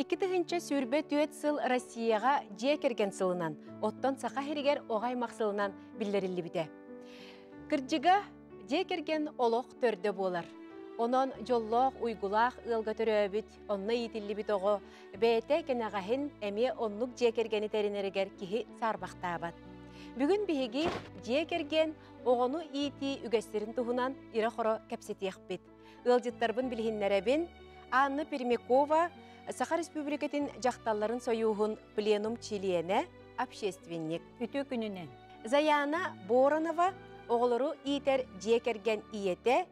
2024 сыл Россияҕа дьиэ кэргэн сылынан, оттон Саха сиригэр оҕо аймах сылынан биллэриллибитэ. Кырдьыга, дьиэ кэргэн олох төрдө буолар. Онон дьоллоох, уйгулаах ыалга төрөөбүт, онно иитиллибит оҕо бэйэтэ кэнэҕэһин эмиэ оннук дьиэ кэргэни тэринэригэр киһи саарбахтаабат. Бүгүн биһиги дьиэ кэргэн оҕону иитии үгэстэрин туһунан ирэ-хоро кэпсэтиэхпит. Ыалдьыттарбын билиһиннэрэбин. Анна Пермякова, Саха Республикатын дьахталларын сойууһун пленум чилиэнэ, общественник. Үтүө күнүнэн. Заяна Боронова оҕолору иитэр дьиэ кэргэн ийэтэ,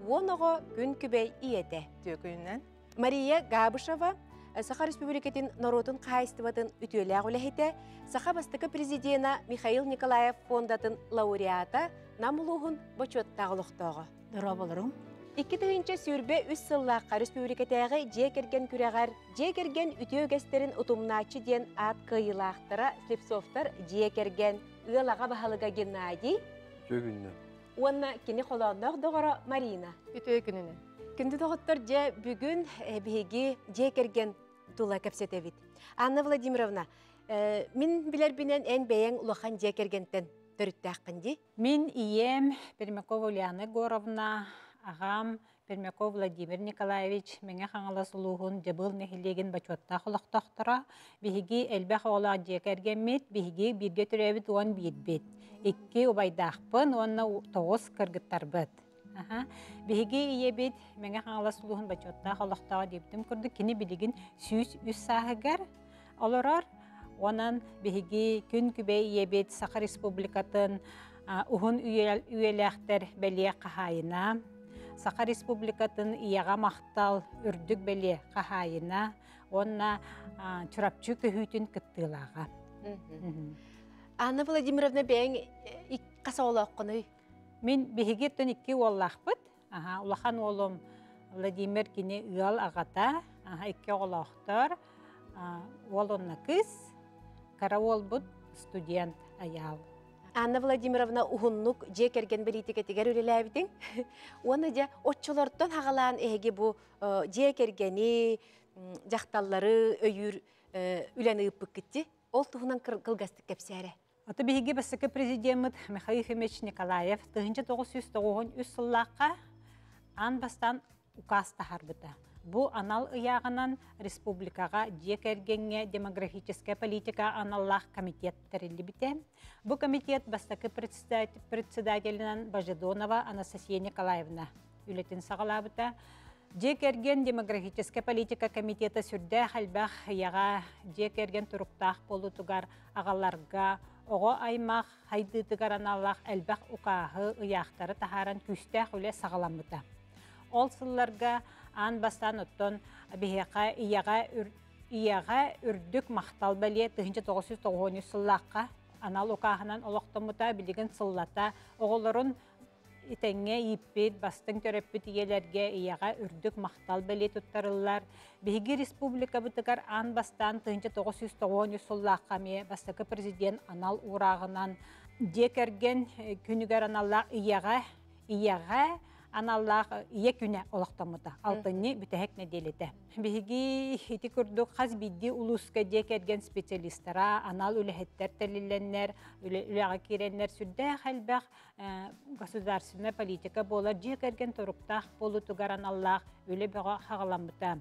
уон оҕо күн күбэй ийэтэ. Үтүө күнүнэн. Мария Габышева, Саха Республикатын норуотун хаһаайыстыбатын үтүөлээх үлэһитэ, Саха бастакы президена Михаил Николаев фондатын лауреата, Нам улууһун бочуоттаах олохтооҕо. Дорооболоруҥ. 2023 сыллаахха республикатааҕы дьиэ кэргэн күрэҕэр Дьиэ кэргэн үтүө үгэстэрин утумнааччы диэн аат кыайыылаахтара Слепцовтар дьиэ кэргэн, ыал аҕа баһылыга Геннадий Үтүө күнүнэн. уонна кини холоонноох доҕоро Марина. Үтүө күнүнэн. Күндү доҕоттор, дьэ бүгүн биһиги дьиэ кэргэн тула кэпсэтэбит. Анна Владимировна, мин билэрбинэн эн бэйэҥ улахан дьиэ кэргэнтэн төрүттээххин дии? Мин ийэм Пермякова Ульяна Егоровна, аҕам Пермяков Владимир Николаевич Мэҥэ Хаҥалас улууһун Дьабыыл нэһилиэгин бочуоттаах олохтоохторо. Биһиги элбэх оҕолоох дьиэ кэргэммит, биһиги бииргэ төрөөбүт 11-бит. Икки убайдаахпын уонна тоҕус кыргыттарбыт. Биһиги ийэбит Мэҥэ Хаҥалас улууһун бочуоттаах олохтооҕо диэбитим курдук, кини билигин 103 сааһыгар олорор. Онон биһиги күн күбэй ийэбит Саха Республикатын уһун үйэлээхтэр бэлиэ хаһаайына, Саха Республикатын ийэҕэ махтал үрдүк бэлиэ хаһаайына уонна Чурапчы көһүүтүн кыттыылааҕа. Анна Владимировна бэйэҥ хас оҕолооххунуй? Мин биһиги оттон икки уоллаахпыт. Улахан уолум Владимир кини ыал аҕата, икки оҕолоохтор. Уол уонна кыыс. Кыра уолбут студент Айаал. Анна Владимировна уһуннук дьиэ кэргэн бэлиитикэтигэр үлэлээбитиҥ. Уонна дьэ оччолортон хаҕалаан эһиги бу дьиэ кэргэни, дьахталлары өйүүр үлэни ыыппыккыт дии. Ол туһунан кылгастык кэпсээрэ. Ото биһиги бастакы президеммит Михаил Ефимович Николаев 1993 сыллаахха аан бастаан указ таһаарбыта. Бу анал ыйааҕынан республикаҕа дьиэ кэргэҥҥэ демографическая политика аналлаах комитет тэриллибитэ. Бу комитет бастакы председателинэн Божедонова Анастасия Николаевна үлэтин саҕалаабыта. Дьиэ кэргэн демографическай политика комитета сүрдээх элбэх ыйаҕа дьиэ кэргэн туруктаах буолуутугар аҕаларга оҕо аймах хайдыытыгар аналлаах элбэх укааһы, ыйаахтары таһааран күүстээх үлэ саҕаламмыта. Ол сылларга аан бастаан оттон биһиэхэ ийэҕэ ийэҕэ үрдүк махтал бэлиэ 1993 сыллаахха анал укааһынан олохтоммута билигин сыллата оҕолорун Итэҥҥэ ииппит, бастыҥ төрөппүт ийэлэргэ ийэҕэ үрдүк махтал бэлиэ туттарыллар. Биһиги республикабытыгар аан бастаан 1993 сыллаахха эмиэ бастакы президент анал уурааҕынан дьиэ кэргэн күнүгэр аналлаах ийэҕэ ийэҕэ аналлаах ийэ күнэ олохтоммута. Алтынньы бүтэһик нэдиэлэтэ. Биһиги ити курдук хас биирдии улууска дьиэ кэргэн специалистара, анал үлэһиттэр тэриллэннэр, үлэҕэ киирэннэр сүрдээх элбэх государственная политика буолар дьиэ кэргэн туруктаах буолуутугар аналлаах үлэ бөҕө хаҕаламмыта.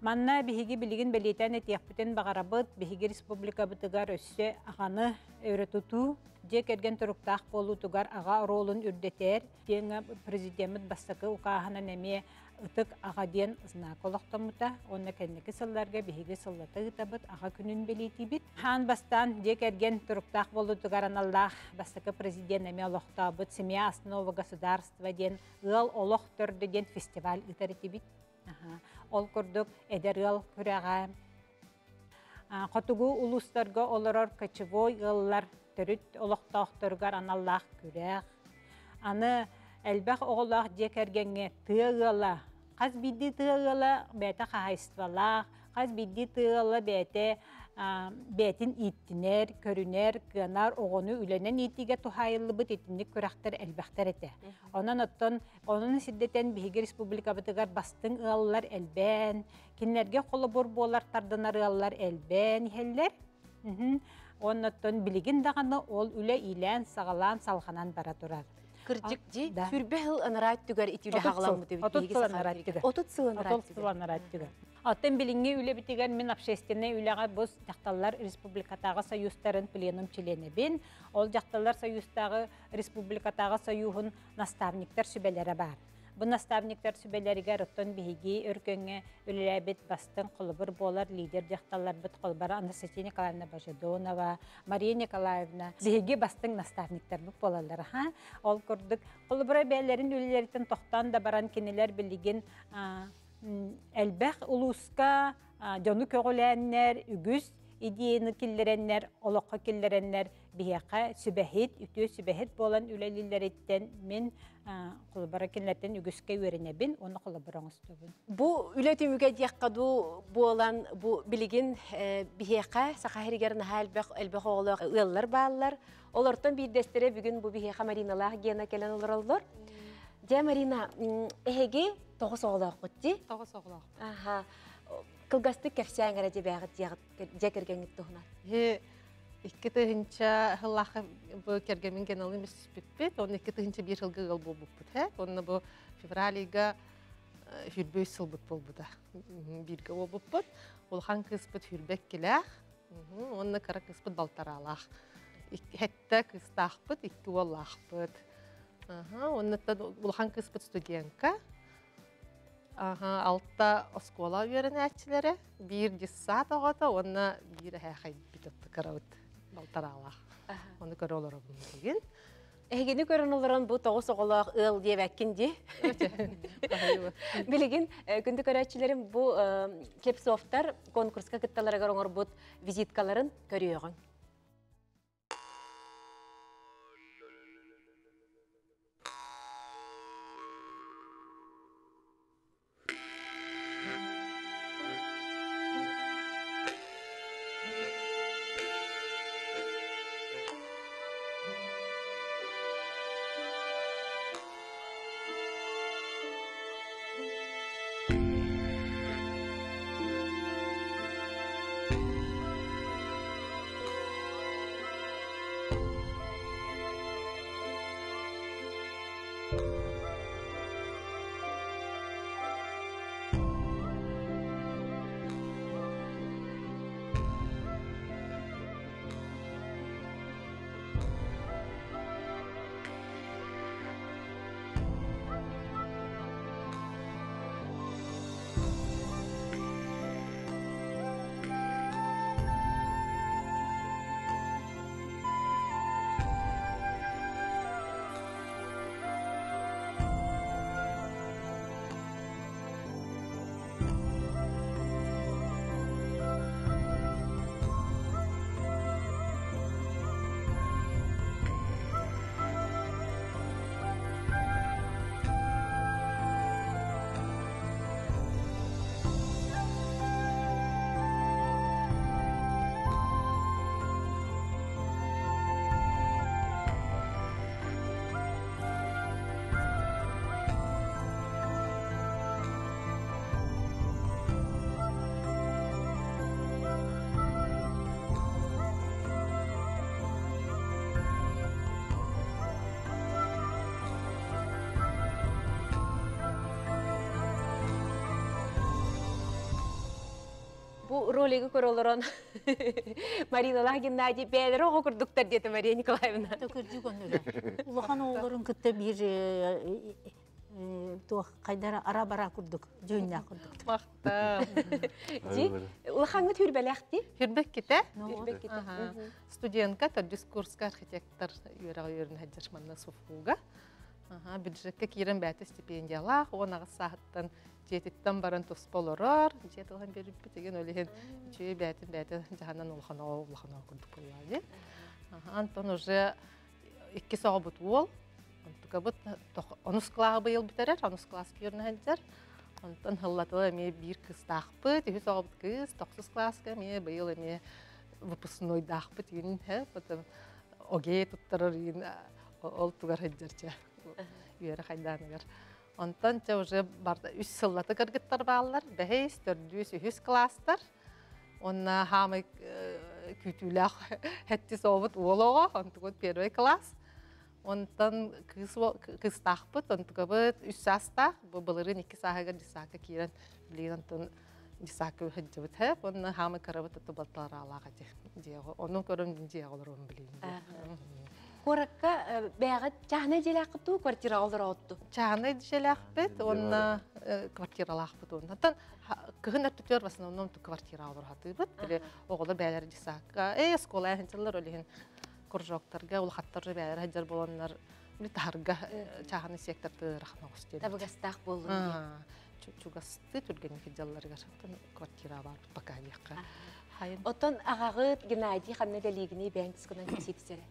Манна биһиги билигин бэлиэтээн этиэхпитин баҕарабыт, биһиги республикабытыгар өссө аҕаны өрө тутуу, дьиэ кэргэн туруктаах буолуутугар аҕа оруолун үрдэтэр, диэҥҥэ президеммит бастакы укааһынан эмиэ Ытык аҕа диэн знак олохтоммута уонна кэнники сылларга биһиги сыллата ыытабыт аҕа күнүн бэлиэтиибит. Хаан бастаан дьиэ кэргэн туруктаах буолуутугар аналлаах бастакы президент эмиэ олохтообут «Семья основа государства» диэн ыал олох төрдө диэн фестиваль ыытар этибит. Ол курдук эдэр ыал күрэҕэ хотугу улуустарга олорор кочевой ыаллар төрүт олохтоохторугар аналлаах күрэх. Аны элбэх оҕолоох дьиэ кэргэҥҥэ тыа ыала, хас биирдии тыа ыала бэйэтэ хаһаайыстыбалаах, Хас биирдии тыала бэйэтэ бэйэтин ииттинэр, көрүнэр, кыанар оҕону үлэнэн иитиигэ туһаайыллыбыт итинник күрэхтэр элбэхтэр этэ. Онон оттон онон сирдэтэн биһиги республикабытыгар бастыҥ ыаллар элбээн, кинилэргэ холобур буолар тардынар ыаллар элбээн иһэллэр. Оннуттан билигин даҕаны ол үлэ иилээн-саҕалаан салҕанан бара турар. Кырдьык дии, сүрбэ сыл анараа өттүгэр ити үлэ хаҕаламмыт эбит. 30 сыл анараа өттүгэр. 30 сыл анараа 30 сыл анараа өттүгэр. Оттон билиҥҥи үлэбитигэр мин общественнай үлэҕэ бу дьахталлар республикатааҕы союзтарын пленум чилиэнэбин. Ол дьахталлар союзтааҕы республикатааҕы союһун наставниктар сүбэлэрэ баар. Бу наставниктар сүбэлэригэр оттон биһиги Өркөҥҥө үлэлээбит бастыҥ холобур буолар лидер дьахталларбыт холобура Анастасия Николаевна Божедонова, Мария Николаевна биһиги бастыҥ наставниктарбыт буолаллар. Ха? Ол курдук холобура бэйэлэрин үлэлэриттэн тохтоон да баран кинилэр билигин элбэх улууска дьону көҕүлээннэр, үгүс идеяны киллэрэннэр, олоххо киллэрэннэр биһиэхэ сүбэһит, үтүө сүбэһит буолан үлэлииллэриттэн мин холобура кинилэртэн үгүскэ үөрэнэбин уонна холобура оҥостобун. Бу үлэ түмүгэ диэххэ дуу буолан бу билигин биһиэхэ Саха сиригэр наһаа элбэх элбэх оҕолоох ыаллар бааллар. Олортон биирдэстэрэ бүгүн бу биһиэхэ Мариналаах Гена кэлэн олороллор. Дьэ, Марина, эһиги тоҕус оҕолооххут дии? Тоҕус оҕолоох. Аха. Кылгастык кэпсээҥ эрэ дьэбээҕит дьиэ кэргэҥҥит туһунан. 2000 сыллаахха бу кэргэммин Геналыын билсиспиппит, уонна 2001 сылга ыал буолбуппут. Уонна бу февраль ыйга 23 сылбыт буолбута. Бииргэ буолбуппут. Улахан кыыспыт 22-лээх, уонна кыра кыыспыт балтараалаах. Хэттэ кыыстаахпыт, икки уоллаахпыт. Уонна улахан кыыспыт студентка. Алта оскуола үөрэнээччилэрэ, биир дьыссаат оҕото уонна биир эһээхэйбит кырабыт балтараалаах. Ону көрө олоробун билигин. Эһигини көрөн олорон бу тоҕус оҕолоох ыал диэбэккин дии. Билигин күндү көрөөччүлэрим бу Слепцовтар конкурска кытталарыгар оҥорбут визиткаларын көрүөҕүҥ. Бу ролигы көрө олорон Мариналаах Геннадий бэйэлэрэ оҕо курдуктар диэтэ Мария Николаевна. Кырдьык оннуга. Улахан оҕолорун кытта биир туох хайдара ара-бара курдук, дьүннээх курдук. Махтал. Ди улахаҥҥыт хүрбэлэхти? Хүрбэккитэ. Хүрбэккитэ. Студентка төрдүс курска архитектор үөрэҕи үөрэнэ сылдьар манна СУФУга. Бюджекка киирэн бэйэтэ стипендиялаах, 18 сааһыттан дьиэтиттэн баран туспа олорор. Дьиэ тылын биэрбиппит деген ол иһин үчүгэй бэйэтин бэйэтэ дьаһанан улахан оҕо улахан оҕо курдук буоллаҕа дии. Антон уже иккис оҕобут уол. Онтукабыт онус кылааһы быйыл бүтэрэр, онус кылаас үөрэнэ сылдьар. Онтон һыллатыла эмиэ биир кыыстаахпыт, үһүс оҕобут кыыс, тохсус класска эмиэ быйыл эмиэ выпускнойдаахпыт иин, потом ОГЭ туттарар иин ол тугар сылдьар чэ үөрэ хайдааныгар. Онтон чэ уже барда үс сыллата кыргыттар бааллар, бэһис, төрдүс, үһүс класстар. Онна хаамай күүтүүлээх хэттис оҕобут уол оҕо, онтугут первый класс. Онтон кыыс кыыстаахпыт, онтукабыт үс саастаах, бу былырыын икки сааһыгар десакка киирэн, билигин онтон десакка сылдьыбыт хэп, онно хаамай кырабыт оту балтараалаах эти дьиэҕэ. Ону көрөн дьиэҕэ олоруом билигин. Куоракка бэйэҕит чааһынай дьиэлээххит дуу, квартираҕа олороҕут дуу? Чааһынай дьиэлээхпит уонна квартиралаахпыт уонна. Оттон кыһын өртүтүгэр в основном квартираҕа олорохатыыбыт. Били оҕолор бэйэлэрэ десакка, оскуола сылдьаллар, ол иһин кружоктарга улахаттар бэйэлэрэ сылдьар буоланнар били таһарга чааһынай сектор тыырахна оҕус диэбит. Табыгастаах буоллун диэн. Чугасты түргэнник сылдьалларыгар квартира баарбыт пока диэххэ. Оттон аҕаҕыт Геннадий ханна үлэлиигиний бэйэҥ тускунан кэпсиитисэрэ?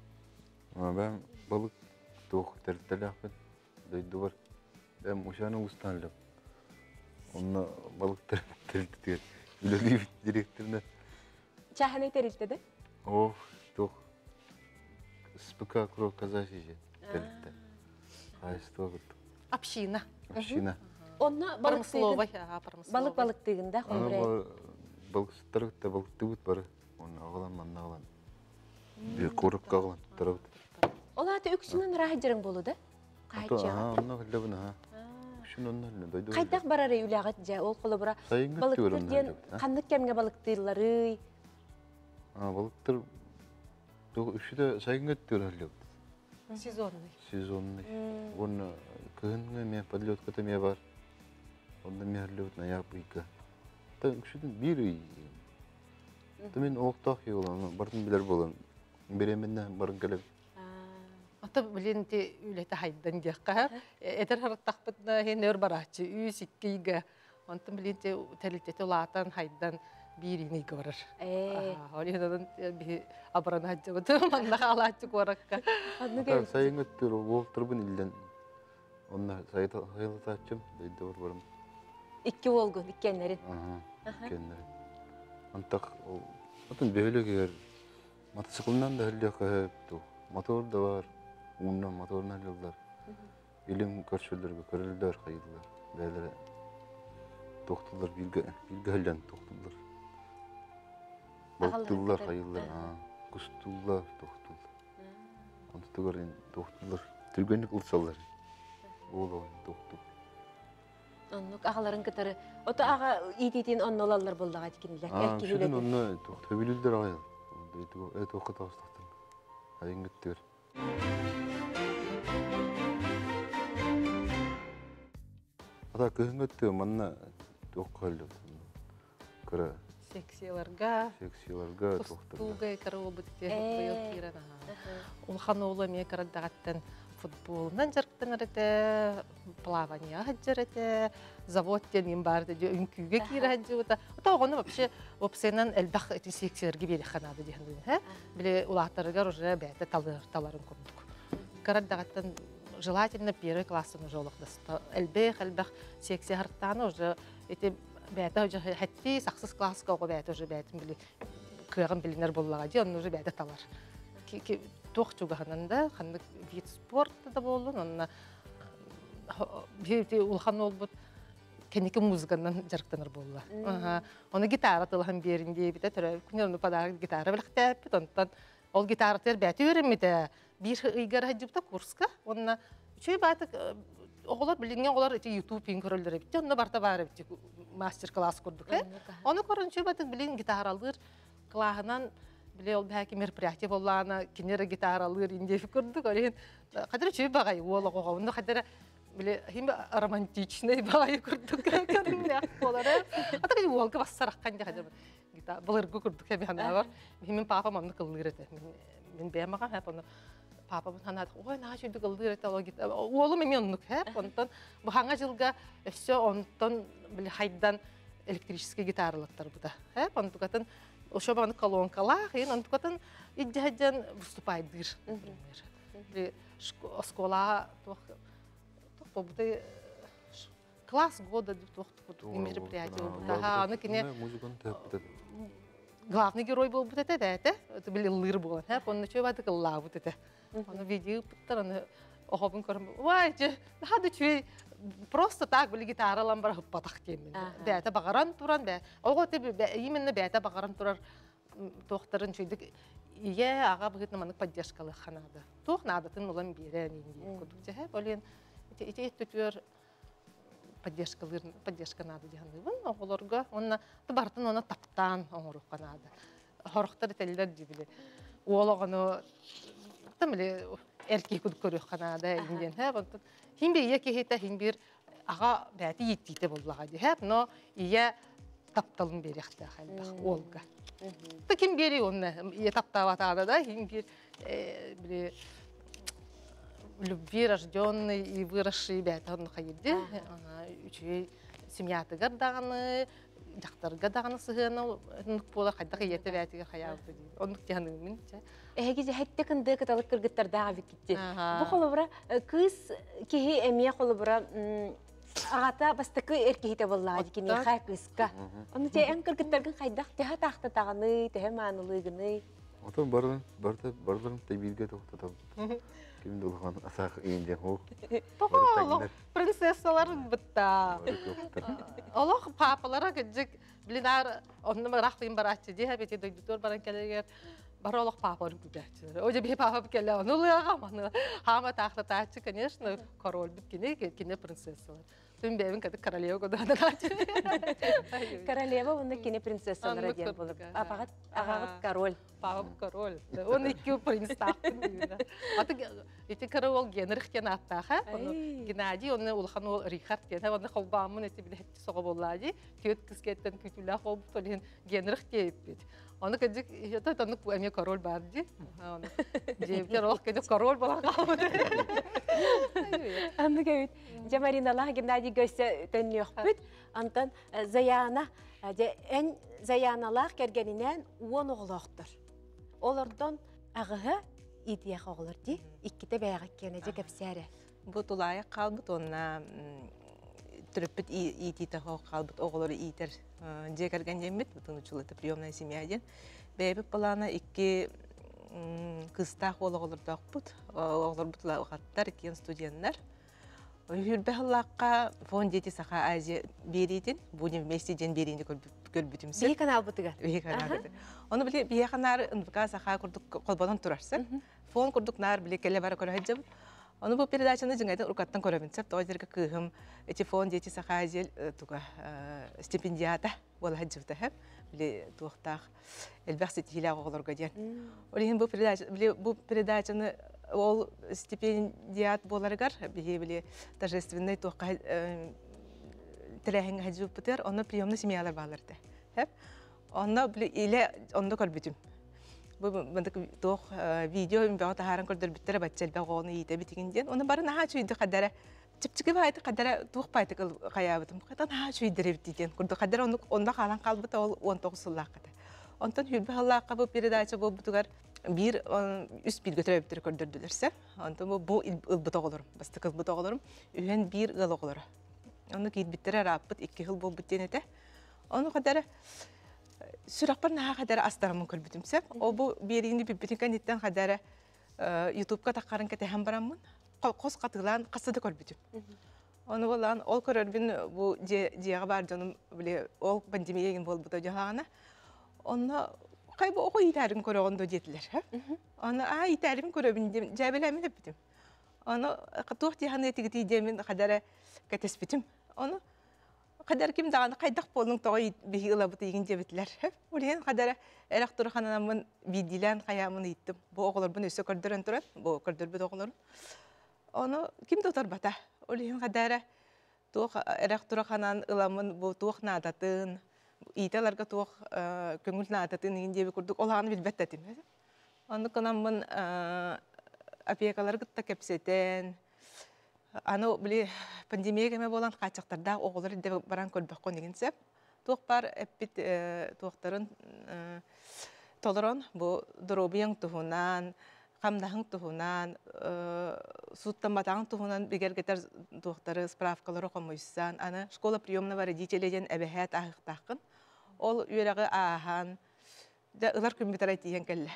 Бэм балык туох тэрилтэлээхпин дойдубар бэм Усян улуустан өлөм. Онно балык тэрилтэтигэр үлэлиибит директорынан. Чааһынай тэрилтэ да? О, туох СПК Курок Казахи тэрилтэ. Хаайыстыба курдук. Община. Община. Онно Промысловай, балык балыктыгын да хомбре. Балыксыттары кытта балыктыыбыт бары. Онно аҕалан манна аҕалан. Bir курукка аҕалан туттарабыт. Ол аата үксүнэн ыраах дьарың болу да? Хааччаҕа. Онно хыллабын аха. Үксүн онно хыллабын дойду. Хайдах барарый үлэҕит дьэ ол холобура балыктыр диэн ханнык кэмҥэ балыктыылларый? Балыктыр үксүтэ сайыҥҥы өттүгэр хыллабыт. Сезонный. Сезонный. Уонна кыһыҥҥы эмиэ подлетката эмиэ бар. Онно эмиэ хыллабыт ноябрь ыйга. Үксүтүн биир ый. Мин олохтоох киһи буолан, барытын билэр буолан, беременна баран кэлэбит. Ата билин ти үлэтэ хайдан диэххэ этер хараттахпытына хин өр барааччы үс икки ыйга онтон билин ти тэрилтэтэ улаатан хайдан биир ыйга барар. Ол иһин биһи абарана хаджабыт манна хаалааччы куоракка. Сайын өттүр уолтарбын иллен онно сайылатааччым дойдубар барым. Икки уолгун иккеннерин. Иккеннерин. Антах атын бөһүлөгөр мотоциклынан да хөллөөх ту мотор да бар, уунна моторунан хөллөр. Илим көрсөллөргө көрөллөр хайыллар. Бээлere тохтулар билге билге хөллөн тохтулар. Балыктылар хайыллар, кустулар тохтулар. Онтугар тохтулар. Түргэнник ылсаллар. Ол тохтул. Оннук аҕаларын кытары. Ото аҕа иитиитин онно олаллар буллаҕа кинилэр. Эр киһи үлэтин. Онно төбүлүллэр аҕай. Туохха таҕыстахтан. Айын гыттыгар. Ата кыһын өттүгэр манна туохха хөллөт. Кыра секцияларга секцияларга тустууга кыра уолбут ити быйыл киирэн улахан уолу эмиэ кыраддаҕаттан футболунан дьарыктанар этэ, плавание сылдьар этэ, завод диэн им баар этэ, үҥкүүгэ киирэ сылдьыбыта. Ото оҕону вообще уопсайынан элбэх ити секцияларга биэриэххэ наада диэн хэ. Били улаатарыгар уже бэйэтэ талар таларын курдук. Кыраддаҕаттан желательно первый класстан уже олохтосто элбэх элбэх секция хартааны уже ити бэйэтэ уже хэтти сахсыс класска оҕо бэйэтэ уже бэйэтин били кыаҕын билинэр буоллаҕа дии, онно уже бэйэтэ талар. Туох чугаһынан да, ханнык вид спорта да буоллун, онно биир улахан уолбут кэнники музыканан дьарыктанар буолла. Оны гитара тылаһан биэрин диэбитэ, төрөөбүт күнү ону подарок гитара бэлэхтээппит, онтон ол гитаратыгар бэйэтэ үөрэммитэ. Биир ыйгар сылдьыбыта курска, уонна үчүгэй баатык оҕолор билиҥҥи оҕолор ити YouTube көрөллөр эбит, онно барта баар эбит мастер-класс курдук. Ону көрөн үчүгэй баатык билин гитаралыыр клаһынан били ол бэһээки мероприятие буоллаҕына кини эрэ гитаралыыр индиэфи курдук ол иһин хадара үчүгэй баҕайы уол оҕоҕо онно хадара били хим романтичный баҕайы курдук көрүҥнээх буолара ата кини уолга бассараххан дьэ хадара гитара былыргы курдук эби санаабар мин папам оннук ыллыыр этэ мин бэйэм аҕам хэп ону папабын санаат ой наһаа үчүгэй ыллыыр этэ уолум эмиэ оннук хэп онтон бу хаҥа дьылга өссө онтон били хайдан электрическэй гитаралаттарбыта хэп онтукатын ошо баны колонкалаах иин онтукатын иддьэһэдьэн выступайдыыр например оскуола туох туох буолбутай. Класс года туох мероприятие болбута. Аны кини главный герой болбут этэ бээтэ. Били ыллыыр буолан, һэ, онно чөй бадык ыллаабыт этэ. Оны видео ыппыттар, аны оҕобун көрөн, вай, же, наһаа да үчүгэй, просто так били гитара ылан бара хыппатах диэммин. Бээтэ баҕаран туран, бэ, оҕо именно бээтэ баҕаран турар туохтарын үчүгдүк ийэ, аҕа быһыытынан маннык поддержкалыахха наада. Туох наадатын ылан биэрэн диэн курдук дьэ, болен ити өттүтүгэр поддержкалыыр поддержка наада диһаныыбын оҕолорго уонна барытын оны таптаан оҥоруохха наада. Хорохтор этэллэр дии били уол оҕону там били эр киһи курдук көрүөххэ наада диэн һэ онтон хин бир ийэ киһитэ хин бир аҕа бэйэтэ ииттиитэ буоллаҕа дии һэ но ийэ тапталын биэриэхтээх элбэх уолга. Та ким биэрий онно ийэ таптаабатаҕына да хин бир били любви рожденный и выросший бэйэтэ онно хайырды үчүгэй семьятыгар даҕаны дьахтарга даҕаны сыһыана оннук буола хайдах ийэтэ бээтигэр хайаабыта дии оннук дьаһаныыммын чэ Эһиги дьэһэтте кындыы кыталык кыргыттардаах эбиккитти. Бу холобура кыыс киһи эмиэ холобура аҕата бастакы эр киһитэ буоллаҕа киниэхэ кыыска. Ону те эн кыргыттаргын хайдах төһө таахтатаҕыный, төһө маанылыыгыный? Отон барын барыта барыларын тэбииргэ тохтотобут. Ким да улахан асаах иин диэн Тоҕо принцессалар бытта. Олох папалара кыдьык блинар онно барахтыын барааччы дии эбити дойдутугар баран кэлэригэр бары олох папаларын күтээччилэр. О дьэ папа кэлэ ону ылыаҕа маны хаама таахтатааччы, конечно, король бит кини кини принцессалар. Түн бэйэбин кадык королева кодоонатааччы. Королева уонна кини принцессалара диэн болуп. Апаҕыт аҕаҕыт король. Папа король. Он икки принцтаахпын. Аты ити кыра уол Генрих диэн ааттааха. Геннадий, онно улахан уол Рихард диэн. Онно холбооммун эти билэһэтти соҕо буоллаа дии. Түөрт кыс кэттэн күүтүүлээх буолбут, ол иһин Генрих диэбиппит. Ону кыдьык оннук эмиэ король бар дии. Дьиэбитигэр олох кыдьык король буолан хаалбыт. Аннык эбит. Дьэ Мариналаах Геннадийга өссө төннүөхпүт. Антон Заяна, дьэ эн Заяналаах кэргэнинээн 10 оҕолоохтор. Олордон аҕыһа иитиэх оҕолор дии. Иккитэ бэйэҕэ киэнэ дьэ кэпсээрэ. Бу тулаайах хаалбыт уонна төрөппүт иитиитэ хаалбыт оҕолору иитэр дьиэ кэргэн диэммит, бутун учулата приемная семья диэн. Бэйэбит былаана икки кыыстаах уол оҕолордоохпут. Оҕолорбут улааттар, иккиэн студеннар. Үһүрбэ сыллаахха фонд Дети Саха Азия биэриитин, Будем вместе диэн биэриини көрбүтүм. Биһи каналбытыгар. Биһи каналбытыгар. Ону били биһи канаар НВК Саха курдук холбонон турарсың. Фон курдук наар били кэлэ бара көрө сылдьабыт. Ону бу передачаны дьиҥэтин урукаттан көрөбүн сөп. Тоҕо диэргэ кыыһым эти фонд Дети Саха Азия туга стипендиата буола сылдьыбыта сөп. Били туохтаах элбэх ситиһиилээх оҕолорго диэн. Ол иһин бу передача били бу передачаны ол стипендиат буоларыгар биһи били торжественный туохха тэрээһиҥҥэ сылдьыбыппытыгар онно приемный семьялар бааллар этэ. Сөп. Онно били илэ онно көрбүтүм. Бу мындык туох видео бөҕө таһааран көрдөрбүттэрэ бачча элбэх оҕону иитэбит игин диэн. Оны бары наһаа үчүйдү хадара чипчики баайты хадара туох баайты хайаабытым. Хата наһаа үчүйдэр эбит диэн курдук хадара оннук онно хаалан хаалбыта ол 19 сыллаахха. Онтон хүрбэ сыллаахха бу передача буолбутугар биир үс бииргэ төрөөбүттэр көрдөрдүлэрсэ. Онтон бу бу ылбыт оҕолорум, бастакы ылбыт оҕолорум үһүөн биир ыал оҕолоро. Ону киирбиттэрэ ырааппыт 2 сыл буолбут диэн этэ. Ону хадара сүрэхпэр наһаа хадара астараммын көрбүтүм сөп. Ол бу биэриини бүппүтүн кэнниттэн хадара Ютубка таххарын кэтэһэн бараммын хос хатылаан хаста да көрбүтүм. Ону болаан ол көрөрбүн бу дьиэҕэ баар дьонум били ол пандемия игин буолбута дьаһаана. Онно хай бу оҕо иитээрин көрөҕүн до диэтилэр. Аны аа иитээрин көрөбүн диэн дьээбэлээмин эппитим. Ону туох дии саныы этигитий диэмин хадара кэтэспитим. Ону Хадар ким даҕаны хайдах буоллуҥ тоҕо биһи ылабыт ыйгын диэбитилэр. Ол иһин хадара эрэх турухананаммын биирдиилээн хайаамын ыйыттым. Бу оҕолорбун өссө көрдөрөн туран, бу көрдөрбүт оҕолорум. Ону ким да утарбата. Ол иһин хадара туох эрэх туруханан ыламмын бу туох наадатын, иитэ ыларга туох көҥүл наадатын иһин диэби курдук ол ааны билбэт да этим. Оннук гынаммын опекалары кытта кэпсэтэн, Аны били пандемия кэмэ буолан хааччахтардаах оҕолор эрдэ баран көрбөххүн игин сөп. Туох баар эппит туохтарын толорон бу доруобуйаҥ туһунан, Хамнаһың туһунан, сууттамматаҕыҥ туһунан бигэргэтэр туохтары, справкалары хомуйсан, аны школа приемного родителя диэн эбэһээт ааһыахтааххын. Ол үөрэҕи ааһан, дьэ ылар күммүт арай тиийэн кэллэ.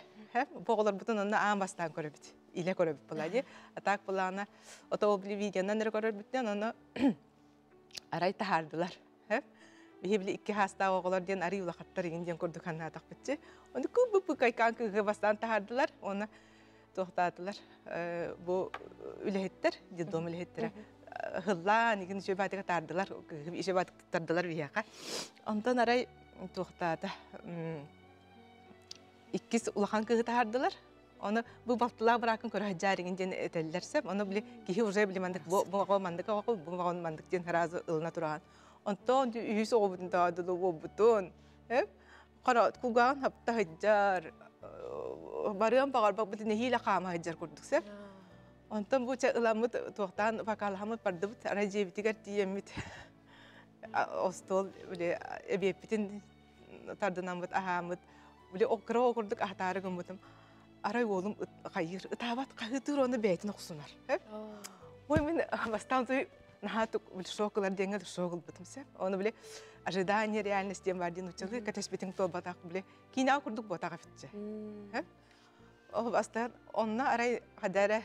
Бу оҕолорбутун онно аан бастаан көрөбүт. Илэ көрөбүт була дии. А так былаана, ото ол видеонан эрэ көрөрбүттэн, ону арай таһаардылар. Биһи били икки хаастаах оҕолор диэн арый улахаттар игин диэн курдук санаатахпытчы. Ону куб кайкаан кыыһы бастаан таһаардылар. Оны туохтаатылар. Бу үлэһиттэр, детдом үлэһиттэрэ хыллаан игин үчүгэй баатыга таардылар, үчүгэй баатык тардылар биһиэхэ. Онтон арай туохтаата иккис улахан кыыһы таһаардылар. Оны бу балтылаах быраакын көрө сылдьаарыҥын диэн этэллэр сөп. Ону били киһи уже били мандык бу оҕо мандык оҕо бу оҕо мандык диэн сразу ылына тураан. Онтон үһүс оҕобутун таадылы буолбутун. Хара кулгааҕын хапта сылдьар, барыан баҕарбаппыт нэһиилэ хаама сылдьар курдук сөп. Онтон бу чэ ыламмыт туохтаан вокалаһаммыт бардыбыт, арай дьиэбитигэр тиийэммит остуол били эбиэппитин тардынаммыт аһааммыт били кыра оҕо курдук аһатаары гыммытым арай уолум хайыыр ытаабат хаһыытыыр уонна бэйэтин охсунар ой мин бастаан наһаа шок ылар диэҥҥэ шок ылбытым сөп ону били ожидание реальность диэн баар диэн уччалыы кэтэспитиҥ туолбатах били киинэҕэ курдук буотах эбитчэ ол бастаан онно арай хада эрэ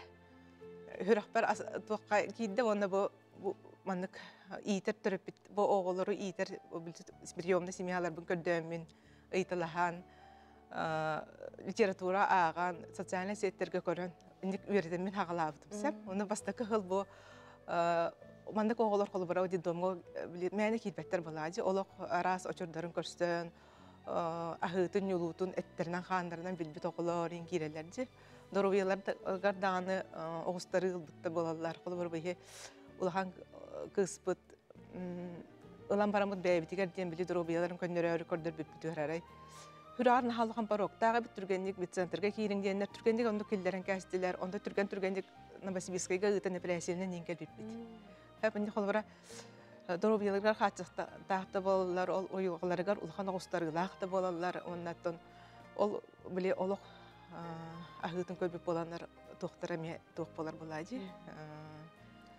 сүрэхпэр туохха киирдэ уонна бу бу маннык иитэр төрөппүт бу оҕолору иитэр приемный семьяларбын көрдөөммүн ыйыталаһан литература ааҕан социальнай сеттэргэ көрөн инник үөрэтэммин хаҕалаабытым сөп уонна бастакы сыл бу маннык оҕолор холобура детдомҥа мээнэ киирбэттэр балаадьы олох араас очурдарын көрсөн аһыытын-ньулуутун эттэринэн-хааннарынан билбит оҕолор иин киирэллэр дьи доруобуйаларыгар даҕаны оҕустарыы ылбыттар буолаллар. Холобур, биһи улахан кыыспыт ылан бараммыт бэйэбитигэр диэн били доруобуйаларын көннөрөөрү көрдөрбүппүтүгэр арай хүрээр наһаа улахан пороктаах эбит түргэнник медцентрга киириҥ диэннэр түргэнник оннук киллэрэн кээстилэр онто түргэн түргэнник Новосибирскайга ыытан эпэрээссийэнэн иин кэлбиппит. Хэп холобура доруобуйаларыгар хааччахтаах да буолаллар, ол уйулҕаларыгар улахан оҕустарыылаах да буолаллар, уоннаттан ол били олох аһыытын көрбүт буоланнар туохтара эмиэ туох буолар буолаа дии.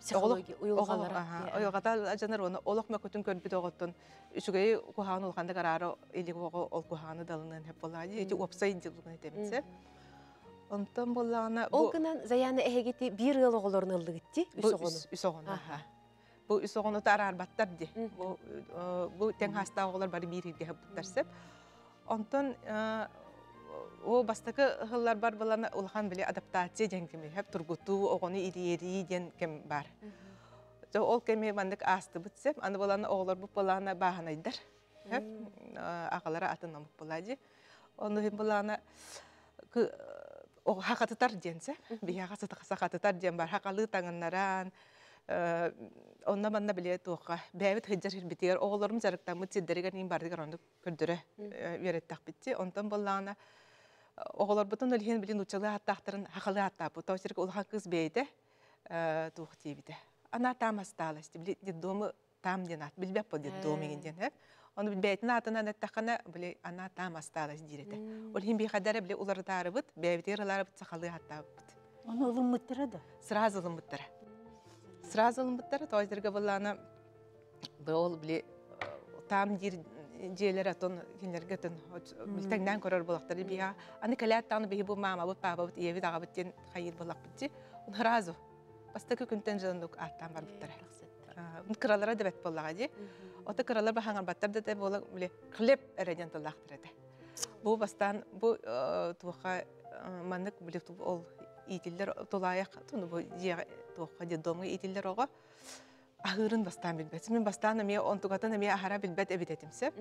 Психология уйулҕалара. Уйулҕата дьанар уонна олох мөкүтүн көрбүт оҕоттон үчүгэйи куһаҕаны улаханнык араара илик оҕо ол куһаҕаны далыныан сөп буолаа дии. Ити уопсай дьылгын этэмитсэ. Онтон буоллаҕына Ол гынан Заяна эһигити биир ыал оҕолорун ыллыгыт дии үс оҕону. Үс оҕону. Бу үс оҕону араарбаттар дии. Бу бу тэҥ хаастаах оҕолор бары биир иргэ сыппыттар сөп. Онтон о бастакы ыһылларбар булан улахан били адаптация диэн кэми хөп тургутуу оҕону ириэрии диэн кэм бар. Ол кэми маннык аастыбыт сөп. Аны булан оҕолорбут булаана бааһынайдар. Хөп аҕалара атын омук була дии. Ону иһин булаана хахатытар диэн сөп. Биһиэхэ сахатытар диэн бар. Хахалыы таҥыннаран онно манна били туохха бэйэбит сылдьар сирбитигэр оҕолорум дьарыктаммыт сирдэригэр иин бардыгар оннук көрдөрө үөрэттэхпитти. Онтон буоллаҕына оҕолорбутун ол иһин били нууччалыы ааттаахтарын хахалыы ааттааппыт. Тоҕо сиргэ улахан кыыс бэйэтэ туох диэбитэ. Она там осталась. Били детдому там диэн аат билбэт бу детдом иҥин диэн һэ. Ону бэйэтин аатынан эттэххинэ били она там осталась диир этэ. Ол иһин биэхэдэрэ били уларытаарыбыт, бэйэбитигэр ылаарыбыт сахалыы ааттаабыппыт. Ону ылыммыттара да? Сразу ылыммыттара. Сразу ылыммыттара. Тоҕо сиргэ былаана ол били там диир дьиэлэр отон кинилэргэ отон тэҥнээн көрөр буолахтар биһа аны кэлээт даҕаны биһи бу маамабыт паапабыт ийэбит аҕабыт диэн хайыыр буоллахпыт дии сразу бастакы күнтэн дьоннук ааттаан барбыттара кыралара да бэт буоллаҕа дии ото кыралар баһаҥарбаттар да буола били хлеб эрэ диэн тыллаахтар этэ бу бастаан бу туохха маннык били ол иитиллэр тулаайах бу дьиэҕэ туохха детдомҥа иитиллэр оҕо аһыырын бастаан билбэт. Мин бастаан эмиэ онтугатын эмиэ аһара билбэт эбит этим сөп.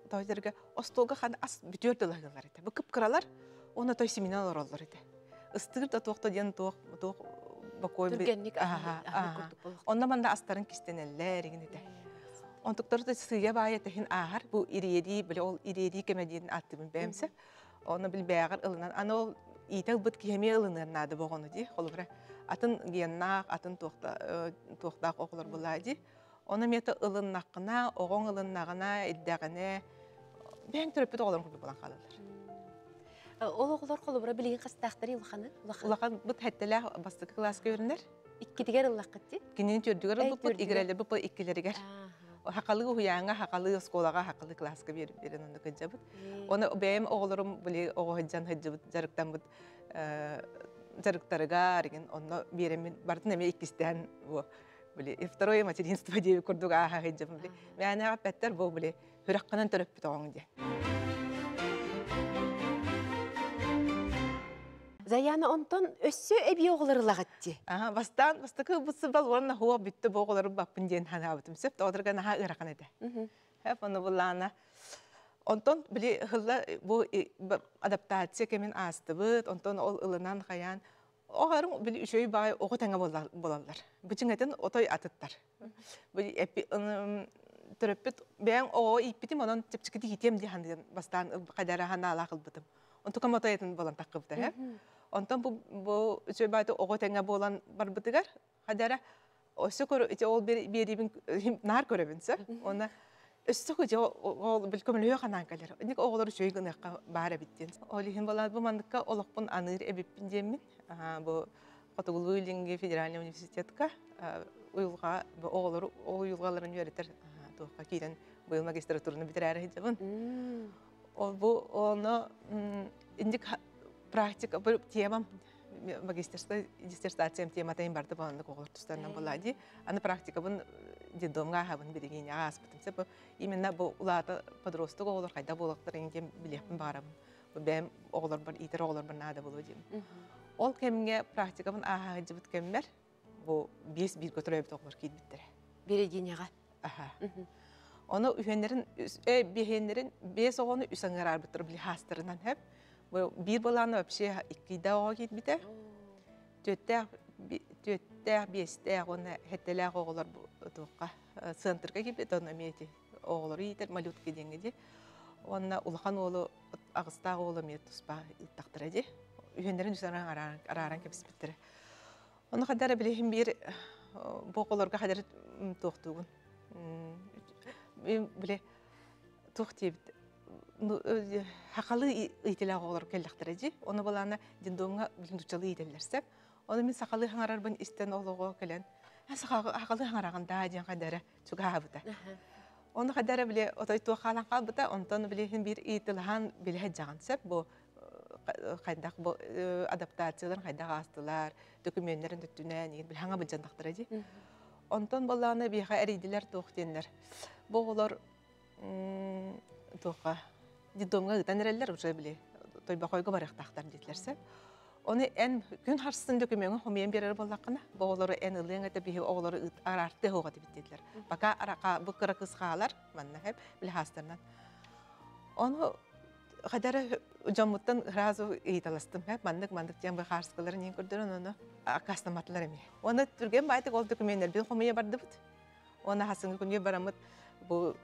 Тоойдорго остуолга хан ас бүтүөр дылаһыылар этэ. Бу кып-кыралар уонна той симинэн олороллор этэ. Ыстыыр да туох да диэн туох туох бокуой Түргэнник аһыы курдук болох. Онно манна астарын кистэнэллэр игин этэ. Онтуктары да сыыйа баайа тэһин ааһар бу ириэрии били ол ириэрии кэмэ диэн ааттыыбын бэйэмсэ. Оны билбээҕэр ылынан аны ол иитэ ылбыт киһи эмиэ ылыныан наада боҕону дии. Холобура атын геннаах, атын туохтаах оҕолор булаа дии. Ону эмиэ ылыннаххына, оҕоҥ ылыннаҕына, ирдэҕинэ, бэйэҥ төрөппүт оҕолорун курдук буолан хаалаллар. Ол оҕолор холобура билигин хастаахтарый улаханы? Улахан бут хэттэлээх бастакы кылааска үөрэнэр. Иккитигэр ыллаххыт дии? Кинини төрдүгэр ылбыппыт, игирэлэр бу иккилэригэр. Хакалы уһуйааҥҥа, хакалы оскуолаҕа, хакалы кылааска биэрэн онно кыдьабыт. Оны бэйэм оҕолорум били оҕо сылдьан сылдьыбыт дьарыктаммыт дьарыктарыгар игин онно биэрэммин барытын эмиэ иккистээн бу били второе материнство диэби курдук ааһа сылдьабын били мээнэҕэ эппэттэр бу били Сүрэххинэн төрөппүт оҕоҥ диэн. Заяна онтон өссө эбии оҕолор ылаҕыт дии. Аха, бастаан бастакы ылбыт уонна хуо бүттэ бу оҕолору баппын диэн санаабытым. Сөп тоҕотурга наһаа ыарахан этэ. Хэп ону буллаана. Онтон били хылла бу адаптация кэмин аастыбыт, онтон ол ылынан хайаан оҕарым били үчүгэй баҕай оҕо тэҥэ буолаллар. Бу чиҥэтин отой атыттар. Төрөппүт бэйэҥ оҕо ииппитим, онон чэпчэкитик иитиэм дии саныан бастаан хайдара ханаалаах ылбытым. Онтукам отойатын буолан таххыбыта һэ. Онтон бу бу үчүгэй баайты оҕо тэҥэ буолан барбытыгар хайдара өссө көр ити ол биэриибин наар көрөбүн сө. Уонна өссө ити ол бил көмөлөһүө ханаан кэлэр. Ник оҕолор үчүгэй гыныахха баар эбит диэн. Ол иһин буолаат бу манныкка олохпун аныыр эбиппин диэммин. Бу Хотугулуу-Илиҥҥи федеральнай университетка уйулҕа оҕолору уйулҕаларын үөрэтэр туохха киирэн быйыл магистратураны бүтэрээри сылдьабын. Ол бу ону инник практика бу темам магистерскай диссертациям тематын барда бу оҕолор тустарынан буолаа дии. Аны практикабын детдомҥа ааһабын билигин ааспытым. Сөп именно бу улаата подросток оҕолор хайда буолуохтарын диэн билиэхпин баҕарабын. Бэйэм оҕолорбор иитэр оҕолорбор наада буолуо диэн. Ол кэмҥэ практикабын ааһа сылдьыбыт кэммэр бу биэс бииргэ төрөөбүт оҕолор киирбиттэрэ. Берегиняҕа. Аха. Ону үһүөннэрин биэһиэннэрин биэс оҕону үс аҥаарбыттар били хаастарынан хэп. Бу биир былаана вообще иккийдээх оҕо киирбитэ. Түөттээх түөттээх, биэстээх уонна сэттэлээх оҕолор туохха центрга киирбит, онно эмиэ ити оҕолору иитэр малютка диэҥҥэ дии. Уонна улахан уолу аҕыстаах уол эмиэ туспа ыыттахтара дии. Үһүөннэрин үс арааран кэбиспиттэрэ. Ону хадара билиһин биир бу оҕолорго хадары туохтуугун. Били туох диэбит хахалы ыйтылаах оҕолор кэллэхтэрэ дии. Ону балаана детдомҥа нуччалыы иитэллэрсэ. Ону мин сахалыы хаҥарарбын истэн ол оҕо кэлэн сахалыы хаҥараҕын даа диэн хадара чугаһаабыта. Ону хадара били отой туох хаалан хаалбыта, онтон билиһин биир ыйытылаһан билэ сылдьаҕын сөп бу хайдах бу адаптацияларын хайдах аастылар, дөкүмүөннэрин өттүнэн игин били хаҥа былдьаннахтара дии. Онтон боллаана биһиэхэ эрийдилэр туох диэннэр. Бу оҕолор туохха детдомҥа ыытан эрэллэр уже били Тойбохойго барыахтаахтар диэтилэр сөп. Ону эн күн харсын дөкүмүөҥү хомуйан биэрэр буоллаххына, бу оҕолору эн ылыаҥ этэ биһи оҕолору араартыа суоҕа этибит диэтилэр. Пока арака бу кыра кыс хаалар манна хэп били хаастарынан. Ону хадара дьоммуттан сразу ыйыталастым хэп маннык маннык диэн бу хаарскаларын иин көрдөрөн ону аккаастамматылар эмиэ. Уонна түргэн баайтык ол дөкүмүөннэрбин хомуйа бардыбыт. Уонна хасыҥҥы күнүгэр бараммыт бу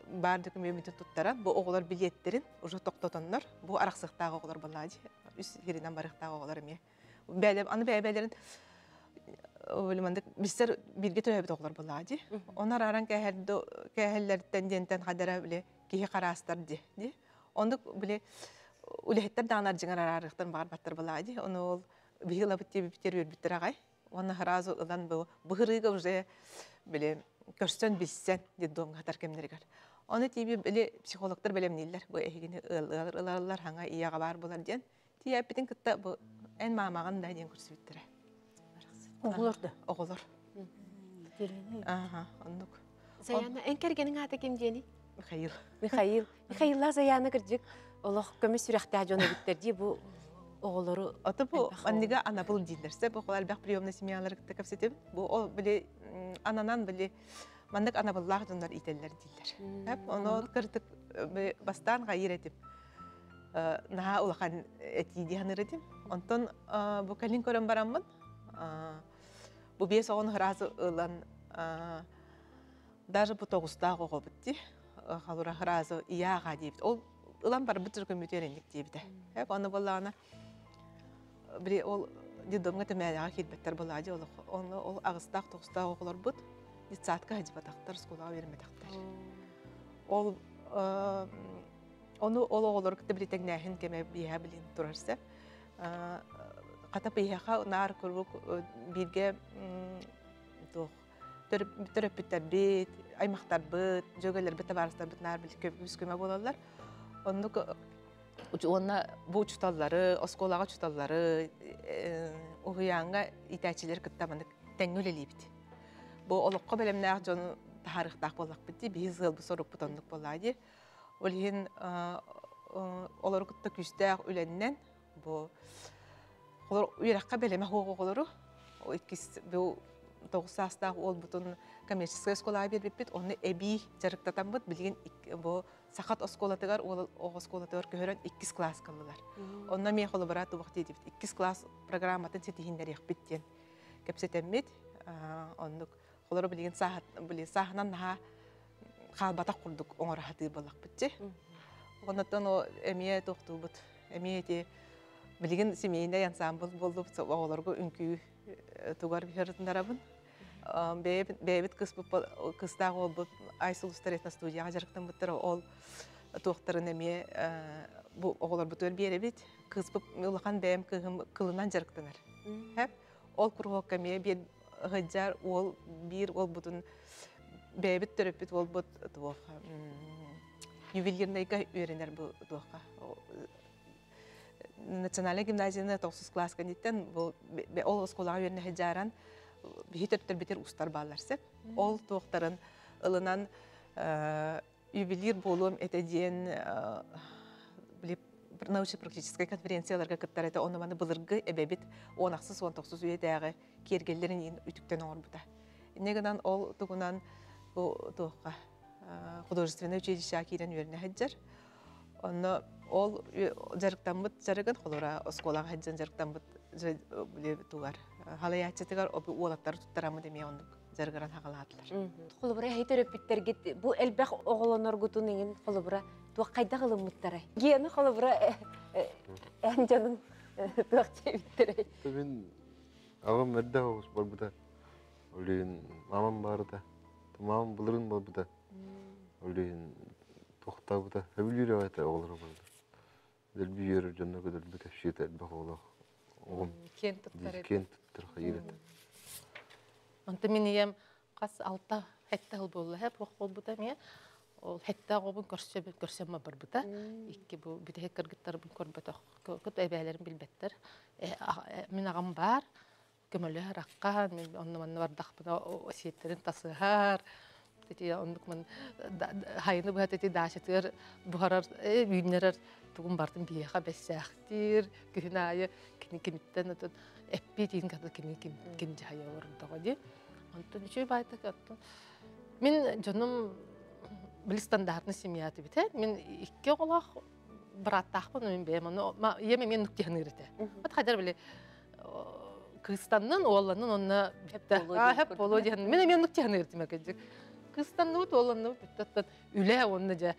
баар дөкүмүөммүтүн туттаран, бу оҕолор билиэттэрин уже тохтотоннор, бу арахсыахтаах оҕолор буоллаҕа дии, үс сиринэн барыахтаах оҕолор эмиэ. Бэйэлэр, аны бэйэ-бэйэлэрин маннык билсэр бииргэ төрөөбүт оҕолор буоллаҕа дии. Ону арааран кээһэллэриттэн диэнтэн хадара били киһи хараастар дии. Дии. Оннук били үлэһиттэр даҕаны ардьыҥар араарыахтарын баҕарбаттар буоллаҕа дии. Ону ол биһи ылабыт диэбиппитигэр үөрбүттэр аҕай. Уонна сразу ылан бу быһырыыга уже били көрсөн билсэн детдомҥа сытар кэмнэригэр. Ону тиийби били психологтар бэлэмнииллэр. Бу эһигини ыаллар ылаллар, хаҥа ийэҕэ баар буолар диэн. Тиийээппитин кытта бу эн маамаҕын да диэн көрсүбүттэрэ. Оҕолор да? Оҕолор. Аха, оннук. Заяна, эн кэргэниҥ аата ким диэний? Михаил. Михаил. Михаилла Заяна кырдьык олох көмүс сүрэхтээх дьон эбиттэр дии бу оҕолору Ото бу манныга анабыл дииллэр. Сөп бу элбэх приемный семьялары кытта кэпсэтим. Бу ол били ананан били маннык анабыллаах дьоннор иитэллэр дииллэр. Хөп ону кырдык бастаан хайыр этим. Наһаа улахан этии дии саныыр этим. Онтон бу кэлин көрөн бараммын бу биэс оҕону сразу ылан даже бу тоҕустаах оҕобут дии халура сразу ийэ-аҕа диэбит. Ол ылан барбыт көмүтүөр инник диэбитэ. Эп аны буоллаҕына били ол детдомҥа тэмээлэҕэ киирбэттэр буоллаҕа дии олох. Онно ол аҕыстаах тоҕустаах оҕолорбут детсадка сылдьыбатахтар, оскуолаҕа үөрэммэтэхтэр. Ол Ону ол оҕолору кытта били тэҥнээһин кэмэ биһиэхэ билин турар сөп. Хата биһиэхэ наар куруук бииргэ туох төрөппүттэрбит, аймахтарбыт, дьүөгэлэрбит, табаарыстарбыт наар били көмө буолаллар. Оннук уонна бу учууталлары, оскуолаҕа учууталлары, уһуйааҥҥа иитээччилэри кытта маннык тэҥҥэ үлэлиибит. Бу олоххо бэлэмнээх дьону таһаарыахтаах буоллахпыт дии, биһи сыалбыт-сорукпут оннук буоллаҕа дии. Ол иһин олору кытта күүстээх үлэннэн бу олор үөрэххэ бэлэмэ суох оҕолору иккис бу 9 саастаах уолбутун коммерческай оскуолаҕа биэрбиппит, онно эбии дьарыктатаммыт билигин бу Сахат оскуолатыгар уол оҕо оскуолатыгар көһөрөн иккис класс ыллылар. Онно эмиэ холобура туох диэтибит, иккис класс программатын ситиһиннэриэхпит диэн кэпсэтэммит. Оннук холоро билигин сааһынан наһаа хаалбатах курдук оҥоро сатыыр буоллахпыт дии. Оннуттан о эмиэ туохтуубут, эмиэ ити билигин семейнэй ансамбль буоллубут, оҕолорго үҥкүү тугар ыһырытынарабын. Бэйэбит кыспыт кыстаах уолбут Айсулустар этностудияҕа дьарыктаммыттара, ол туохтарын эмиэ бу оҕолорбутугар биэрэбит. Кыыспыт улахан бэйэм кыыһым кылынан дьарыктанар. Ол куруһуокка эмиэ биир ыһыдьар уол биир уолбутун бэйэбит төрөппүт уолбут туох ювелирнайга үөрэнэр бу туохха национальнай гимназияны тохсус класс кэнниттэн бу ол оскуолаҕа үөрэнэ сылдьааран биһи төрөттөрбүтэр устар бааллар сөп. Ол туохтарын ылынан ювелир буолуом этэ диэн научно-практическай конференцияларга кыттар этэ. Ону маны былыргы эбэбит 16-19 үйэтээҕи киэргэллэрин иин үтүктэн оҥорбута. Инньэ гынан ол тугунан бу туохха художественнай училищеҕа киирэн үөрэнэ сылдьар. Онно ол дьарыктаммыт дьарыгын холура оскуолаҕа сылдьан дьарыктаммыт тугар халайааччытыгар уолаттары туттараммыт эмиэ оннук дьарыгыран хаҕалаатылар. Холобура эһи төрөппүттэргит бу элбэх оҕолоноргутун иҥин холобура туох хайдах ылыммыттарай? Гена холобура эн дьонуҥ туох диэбиттэрэй? Мин аҕам эрдэ оҕус барбыта. Ол иһин мамам баарыта. Мамам былырын барбыта. Ол иһин туохтаабыта. Сөбүлүүр эбэтэ оҕолоро барда. Дэлби үөрэр дьонно көдөлбү кэпсиэтэ элбэх оҕолоох оҕом. Киэн туттар Киэн туттар хайыр этэ. Онто мин ийэм хас алта хэтте хыл буолла һэ туох буолбута эмиэ ол хэтте оҕобун көрсө көрсөммө барбыта икки бу бүтэһик кыргыттарбын көрбөтөх кыт эбээлэрим билбэттэр мин аҕам баар көмөлөһөр аккаан мин онно манна бардахпына сиэттэрин тасыһар ити оннук ман хайыны быһат ити даачатыгар буһарар үүннэрэр тугун бартын биһиэхэ бэссээхтиир күһүн аайы кини киниттэн отон эппиэтин ката кини ким ким дьаһайа олордоҕо дии онтон үчүгэй баайтак оттон мин дьонум били стандартный семья этибит мин икки оҕолоох бырааттаахпын мин бэйэм ону ийэм эмиэ нуктиһаныыр этэ вот хайдар били кыыстаннын уолланнын онно бүттэ хэп буолуо диэн мин эмиэ нуктиһаныыр этим экэдьик кыыстанныбыт уолланныбыт бүттэ оттон үлэ уонна дьэ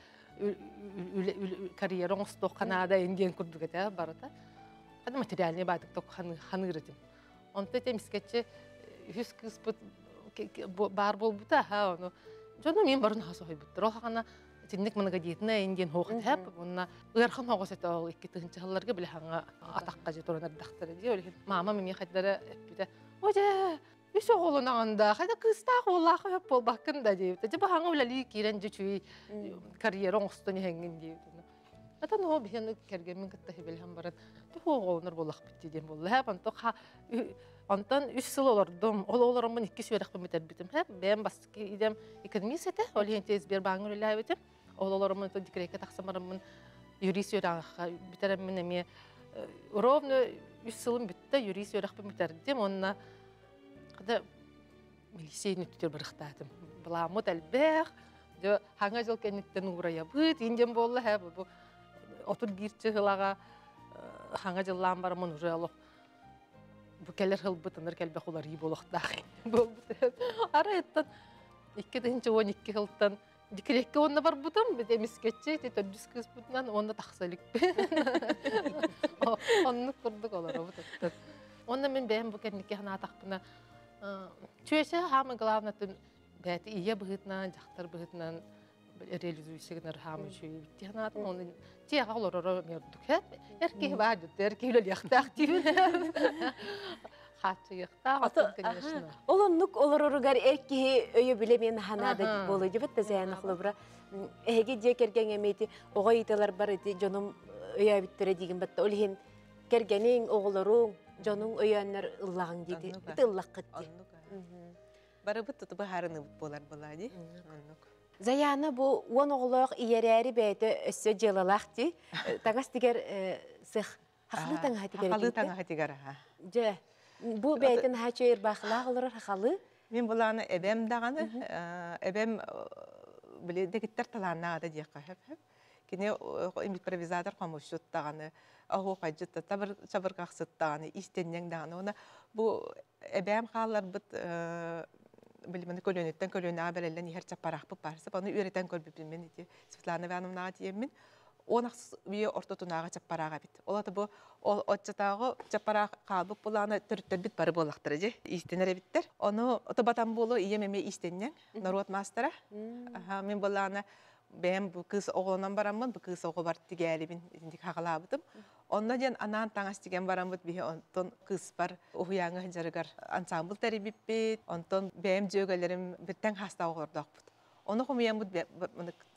карьера оҥостуохха наада диэн курдук этэ барыта хана материальный баатык ток ханыыр этим онто ити эмискэччи үһүс кыыспыт баар буолбута аха ону дьону мин барын хасоһуйбуттар ол хана итинник многодетная диэн хоох этэ уонна ыархан хоҕос этэ ол икки тыһынча сылларга били хаҥа атахха же туран эрдэхтэрэ дии ол иһин мамам эмиэ хайдара эппитэ о дьэ үс оҕолонаҕын да хайда кыыстаах уоллаах өп буолбаккын да диэбитэ дьэ баһаҥа үлэлии киирэн дьэ үчүгэй карьера оҥостон иһэҥҥин диэбит Ата ноо биһиэн кэргэммин кытта хибилиһэн баран оҕолонор буоллахпыт дии диэн буолла һэ онтон үс сыл олордум ол олороммун иккис үөрэхпин бүтэрбитим һэ бэйэм бастакы идэм экономист этэ ол иһин Сбербааҥҥа үлэлээбитим ол олороммун декреккэ тахсан бараммын юрист үөрэҕэ бүтэрэммин эмиэ ровно үс сылым бүттэ юрист үөрэхпин бүтэрдим уонна милиция нүттүтүр барыхтаатым былааммыт элбэх дьэ хаҥа дьыл кэнниттэн уурайабыт индиэн буолла һэ бу 31 чыһылаҕа хаҥа дьыллаан бараммын уже олох бу кэлэр хылбыт ыныр кэлбэх уларыы буолуохтаах буолбут арай оттон 2012 сылтан декреккэ уонна барбытым эмискэччи ити төрдүс кыыспытынан уонна тахса иликпин оннук курдук олоробут оттон уонна мин бэйэм бу кэнники санаатахпына чүөчэ самое главное бэйэтэ ийэ быһыытынан дьахтар быһыытынан. Реализуйся гынар хаамы үчүгэй бит санаатым. Оны тиэҕэ олороро мөрдүк хэп. Эр киһи баар дьүттэ, эр киһи үлэлиэхтээх диибин. Хааччыйыахтаах, оттон, конечно. Ол оннук олороругар эр киһи өйө билэ мен ханаада буолуй дибит да заяна холобура эһиги дьиэ кэргэҥ эмиэти оҕо иитэлэр бар ити дьонум өйөөбүттэрэ диигин батта ол иһин кэргэниҥ оҕолоруҥ дьонуҥ өйөөннөр ыллаҕыҥ диити ити ыллаххыт ди. Барыбыт туту быһаарыныбыт буолар была ди. Оннук. Заяна бу уон оҕолоох ийэрээри бэйэтэ өссө дьыалалаах ди. Таҥас тигэр сых хахалы таҥаһа тигэр. Хахалы таҥаһа тигэр аха. Дьэ, бу бэйэтин хаачы ырбаахылаах олорор хахалы. Мин булааны эбэм даҕаны, эбэм били дэгиттэр талааннаах ата диэххэ хөп. Кини импровизатор хомусчут даҕаны, оһуохайдьыт да табыр чабырҕахсыт даҕаны, иистэнньэҥ даҕаны. Уонна бу эбээм хаалларбыт билимини көлүөнэттэн көлүөнэҕэ бэриллэн иһэр чаппараахпыт баар. Ону үөрэтэн көрбүппүн мин ити Светлана Ивановнаҕа тиийэммин он ахсыс үйэ ортотунааҕы чаппараах эбит. Ол ата бу ол оччотооҕу чаппараах хаалбыт булаана төрүттэрбит бары буоллахтара дьэ иистэнэр эбиттэр. Ону ото батан буолуо ийэм эмиэ иистэнньэҥ норуот маастара. Аха мин булаана бэйэм бу кыыс оҕолонон бараммын бу кыыс оҕобар тигээлибин итинник хаҕалаабытым. Онно диэн анаан таҥас тигэн бараммыт биһи онтон кыыспар уһуйааҥҥа сылдьарыгар ансамбл тэрийбиппит. Онтон бэйэм дьүөгэлэрим биттэн хаастаах оҕолордоохпут. Ону хомуйаммыт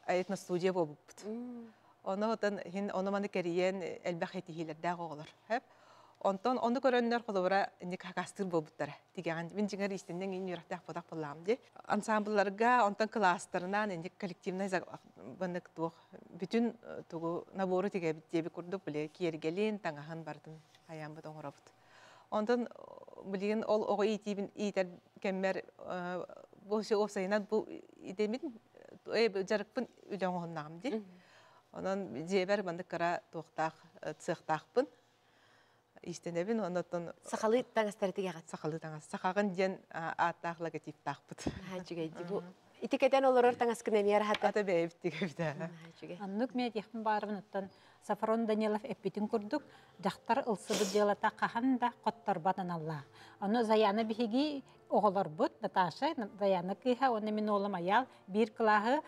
этностудия буолбуппут. Ону отон хин ону маны кэрийэн элбэх этиһиилэрдээх оҕолор. Онтон ону көрөннөр холобура инник хакастыыр буолбуттара. Тигэҕин мин дьиҥэр истиннэн иин үөрэхтээх буолах буоллаҕым дии. Ансамблларга онтон кылаастарынан инник коллективнай баннык туох бүтүн тугу набору тигэбит диэби курдук били киэргэлин, таҥаһын барытын хайаанбыт оҥоробут. Онтон билигин ол оҕо иитиибин иитэр кэммэр бу уопсайынан бу идэмин дьарыкпын үлэ оҥоһуннаҕым дии. Онон дьиэбэр маннык кыра туохтаах цехтаахпын. Иистэнэбин, оннуттан Сахалыы таҥастары тигэҕит. Сахалыы таҥас. Сахаҕын диэн ааттаах логотиптаахпыт. Үчүгэй бу ити кэтэн олорор таҥаскын эмиэ рахата. Ата бэйэбит тигэбит. Үчүгэй. Оннук мен диэхпин баарбын оттон Сафрон Данилов эппитин курдук дьахтар ылсыбыт дьыалата хаһан да хотторбат аналлаах. Ону Заяна биһиги оҕолорбут Наташа, Заяна кыыһа уонна мин уолум Аял биир кылааһы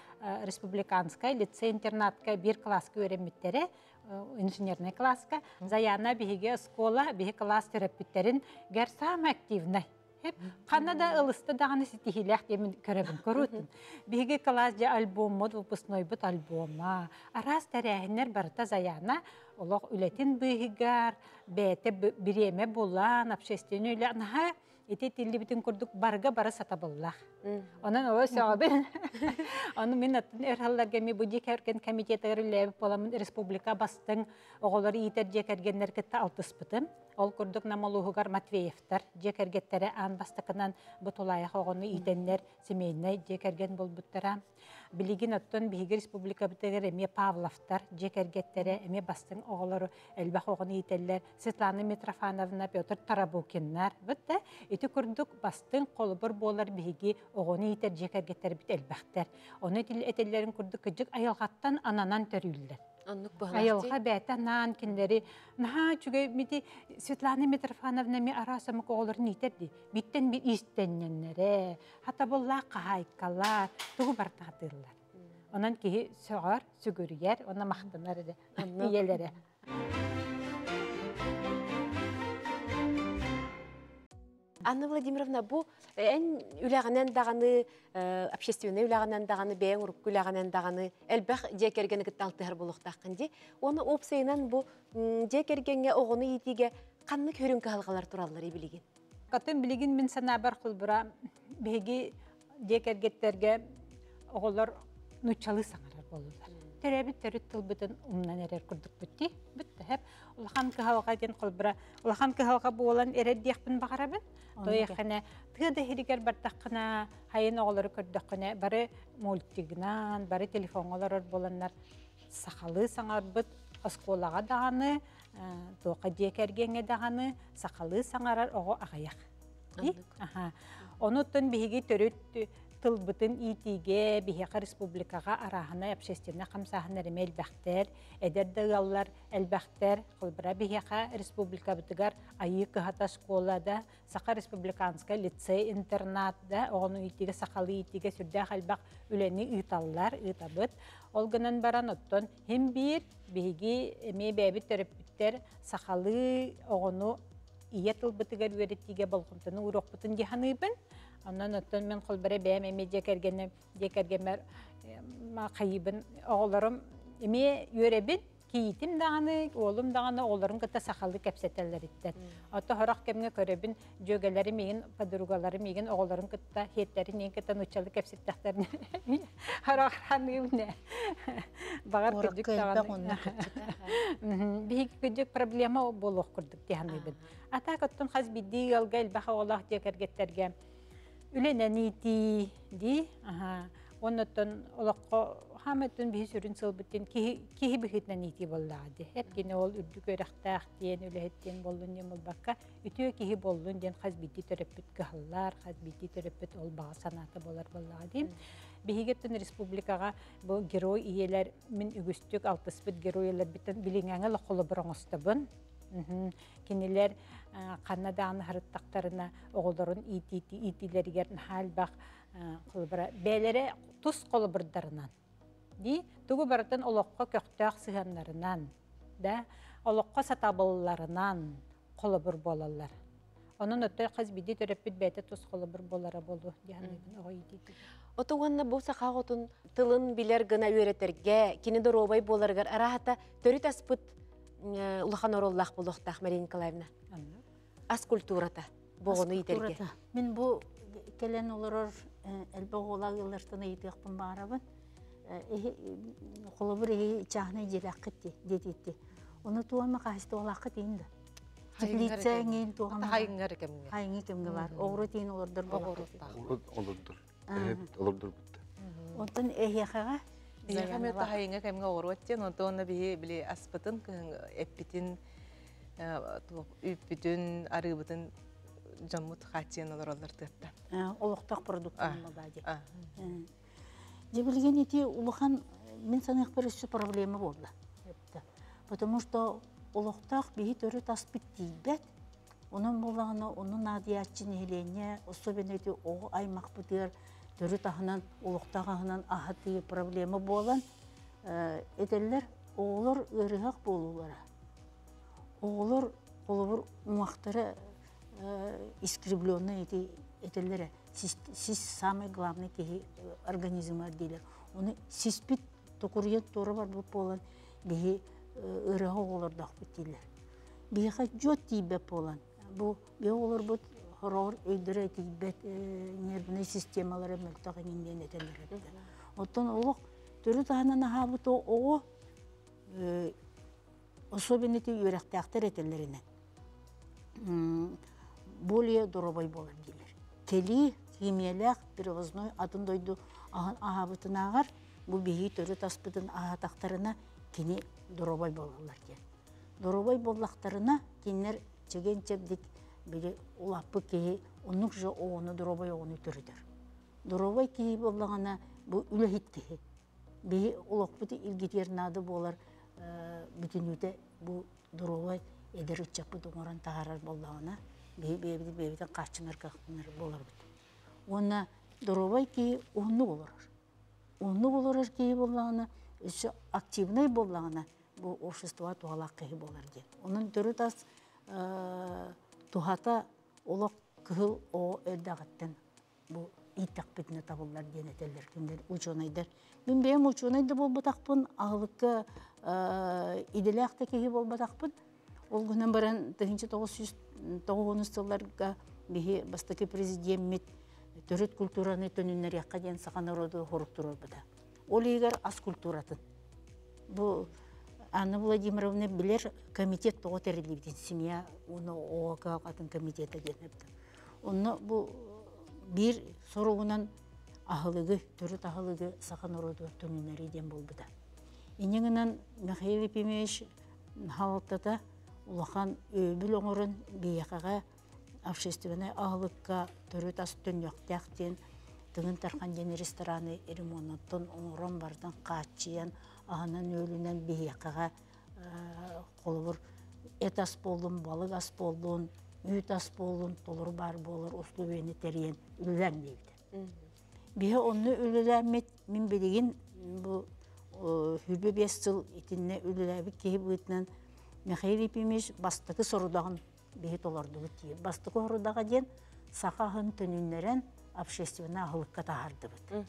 республиканскай лицей-интернатка биир кылааска үөрэммиттэрэ инженерный класска. Заяна биһиги оскуола, биһи класс төрөппүттерин гэр самый активный. Ханна да ылыста даҕаны ситиһиилээх диэмин көрөбүн көрүүтүн. Биһиги класс дьэ альбоммут, выпускнойбут альбома. Араас тэрээһиннэр барыта Заяна олох үлэтин быыһыгар, бэйэтэ бириэмэ булан, общественный үлэ наһаа ити тиллибитин курдук барыга бары сатабыллаах. Онон ол сөҕөбүн. Ону мин атын өр халларга ми бу дьиэ кэргэн комитетыгар үлэлээбит буоламмын республика бастыҥ оҕолору иитэр дьиэ кэргэннэр кытта алтыспытым. Ол курдук Нам улууһугар Матвеевтар дьиэ кэргэттэрэ аан бастакынан бу тулаайах оҕону иитэннэр семейнай дьиэ кэргэн буолбуттара. Билигин оттон биһиги республикабытыгар эмиэ Павловтар дьиэ кэргэттэрэ эмиэ бастыҥ оҕолору элбэх оҕону иитэллэр. Светлана Митрофановна, Петр Тарабукиннар. Вот да ити курдук бастыҥ холобур буолар биһиги оҕону иитэр дьиэ кэргэттэрбит элбэхтэр. Ону этэллэрин курдук кыдьык айылҕаттан ананан төрүүллэр. Оннук Айылҕа бэйэтэ анаан кинилэри наһаа үчүгэй мити Светлана Митрофановна ми араас омук оҕолорун иитэр дии. Биттэн би иистэнньэннэрэ, хатабыллаах хаһаайкалар тугу бартаатыыллар. Онон киһи сөҕөр, сүгүрүйэр, онно махтанар эрэ ийэлэрэ. Анна Владимировна, бу эн үлэҕинэн даҕаны, общественный үлэҕинэн даҕаны, бэйэҥ урукку үлэҕинэн даҕаны элбэх дьиэ кэргэни кытта алтыһар буолуохтааххын дии. Уонна уопсайынан бу дьиэ кэргэҥҥэ оҕону иитиигэ ханнык хөрүн кыһалҕалар тураллар билигин? Катын билигин мин санаабар холбура биһиги дьиэ кэргэттэргэ оҕолор нууччалыы саҥарар буоллулар. Төрөөбүт төрүт тылбытын умнан эрэр курдукпут дии. Бүттэ улахан кыһалҕа диэн холбура улахан кыһалҕа буолан эрэр диэхпин баҕарабын. Тойоххына тыа да иһиригэр бардаххына хайын оҕолору көрдөххүнэ бары мультигынан, бары телефоҥҥа олорор буоланнар сахалыы саҥарбыт оскуолаҕа даҕаны, туохха дьиэ кэргэҥҥэ даҕаны сахалыы саҥарар оҕо аҕыйах. Аха. Онуттан биһиги төрүт тылбытын иитиигэ биһиэхэ республикаҕа арааһынай общественнай хамсааһыннар эмиэ элбэхтэр, эдэр да ыаллар элбэхтэр. Холобура биһиэхэ республикабытыгар Айыы кыһата школа да, Саха республиканскай лицей-интернат да оҕону иитиигэ, сахалыы иитиигэ сүрдээх элбэх үлэни ыыталлар, ыытабыт. Ол гынан баран оттон хим биир биһиги эмиэ бэйэбит төрөппүттэр сахалыы оҕону ийэ тылбытыгар үөрэтиигэ болҕомтону ууруохпутун дии саныыбын. Онон оттон мин холборо бэйэм эмиэ дьиэ кэргэним, дьиэ кэргэммэр хайыыбын оҕолорум эмиэ үөрэбин, Кийиитим даҕаны, уолум даҕаны оҕолорун кытта сахалыы кэпсэтэллэриттэн. Ото сорох кэмҥэ көрөбүн, дьүөгэлэрим миигин, подругаларым миигин оҕолорун кытта, хиэттэрин миигин кытта нууччалыы кэпсэттэхтэринэ сорох ханыыбын ээ. Баҕар кырдьык даҕаны. Биһиги кырдьык проблема буолуох курдук дии саныыбын. А так оттон хас биирдии ыалга элбэх оҕолоох дьиэ кэргэттэргэ үлэнэн иитии дии. Оннуттан олоххо хаама өттүн биһи сүрүн сылбыт диэн киһи, киһи быһыытынан иитии буоллаҕа дии. Эп кини ол үрдүк үөрэхтээх диэн, үлэһит диэн буоллун диэн буолбакка, үтүө киһи буоллун диэн хас биирдии төрөппүт кыһаллар, хас биирдии төрөппүт ол баҕа санаата буолар буоллаҕа дии. Биһиги өттүн республикаҕа бу герой ийэлэр мин үгүстүк алтыспыт герой ийэлэрбиттэн билиҥҥээҥи олох холобур оҥостобун. Кинилэр ханна даҕаны харыттахтарына оҕолорун иитиилэригэр наһаа элбэх холобура бэйэлэрэ тус холобурдарынан дии тугу барытын олоххо көхтөөх сыһыаннарынан да олоххо сатабылларынан холобур буолаллар. Онон оттон хас биирдии төрөппүт бэйэтэ тус холобур буолара буолуо дии саныыбын оҕо иитиитигэр. Ото уонна бу саха оҕотун тылын билэр гына үөрэтэргэ, кини доруобай буоларыгар арааһата төрүт аспыт улахан оруоллаах буолуохтаах Мария Николаевна. Ас культурата боҕону иитэргэ. Мин бу кэлэн олорор элбэх оҕолоох ыаллартан ыйытыахпын баҕарабын. Холобур эһи чааһынай дьиэлээххит диэтиитти. Ону туома хаһыстыбалааххыт иин да. Теплица эҥин туома. Хайыҥҥар кэмҥэ. Хайыҥҥы кэмҥэ бар. Оҕуруот иин олордор буолар. Олордор. Олордорбут. Онтон эһиэхэҕэ Биһиэхэ эмиэ хайыҥҥа кэмҥэ оҕуруот диэн, онтон онно биһи били аспытын, кыһын эппитин, үүппүтүн, арыыбытын дьоммут хааччыйан олороллор тыаттан. Олохтоох продуктан бади. Дьэ билигин ити улахан мин саныахпар өссө проблема буолла. Потому что олохтоох биһи төрүт аспыт тиийбэт. Онон буоллаҕына, ону наадыйааччы нэһилиэнньэ, особенно ити оҕо аймахпытыгар төрүт аһынан, олохтоох аһынан аһатыы проблема буолан, этэллэр, оҕолор ыарыһах буолуулара. Оҕолор холобур уҥуохтара искривленный ити этэллэрэ сис самый главный киһи организмар диилэр. Ону сиспит токуруйан туора барбыт буолан биһи ыарыһах оҕолордоохпут дииллэр. Биһиэхэ дьуот тиийбэт буолан, бу биһи оҕолорбут хороҕор өйдөрө тиийбэт нервнэй системалара мөлтөх эҥин диэн этэллэр эбит. Оттон олох төрүт аһынан аһаабыт оҕо особенно ити үөрэхтээхтэр этэллэринэн более доруобай буолар дииллэр. Кэлии химиялээх перевозной атын дойду аһын аһаабытынааҕар бу биһиги төрүт аспытын аһаатахтарына кини доруобай буолаллар диэн. Доруобай буоллахтарына, кинилэр чэгиэн-чэбдик били улааппыт киһи оннук же оҕону доруобай оҕону төрөтөр. Доруобай киһи буоллаҕына бу үлэһит киһи. Биһи олохпут илгитиэр наада буолар бүтүнүүтэ бу доруобай эдэр ыччаппыт оҥорон таһаарар буоллаҕына, биһи бэйэбит бэйэбитин хааччынар кыахтанар буоларбыт. Уонна доруобай киһи уһуннук олорор. Уһуннук олорор киһи буоллаҕына, өссө активнай буоллаҕына, бу обществоҕа туһалаах киһи буолар диэн. Онон төрүт ас туһата олох кыһыл оҕо эрдэҕиттэн бу ииттэхпитинэ табыллар диэн этэллэр кинилэр учуонайдар. Мин бэйэм учуонай да буолбатахпын, аһылыкка идэлээх да киһи буолбатахпын. Ол гынан баран 1990 сылларга биһи бастакы президеммит төрүт культураны төнүннэриэххэ диэн саха норуоту хорук туруорбута. Ол иһигэр ас культуратын. Бу Анна Владимировна билэр комитет тоҕо тэриллибитин семья уонна оҕо кыһалҕатын комитета диэн эбит. Онно бу биир соругунан аһылыгы, төрүт аһылыгы саха норуотугар төнүннэрии диэн буолбута. Инньэ гынан Михаил Ефимович салалтата улахан өйөбүл оҥорон биһиэхэҕэ общественнай аһылыкка төрүт ас төннүөхтээх диэн. Тыгын Тархан диэн рестораны ремонттан оҥорон барытын хааччыйан, аһынан-үөлүнэн биһиэхэҕэ холобур эт ас буоллун, балык ас буоллун, үүт ас буоллун толору баар буолар условияны тэрийэн үлэлээн диэбитэ. Биһи онно үлэлээммит мин билигин бу 25 сыл итиннэ үлэлээбит киһи быһыытынан Михаил Ефимович бастакы сорудаҕын биһи толордубут диир. Бастакы сорудаҕа диэн саха аһын төнүннэрэн общественнай аһылыкка таһаардыбыт.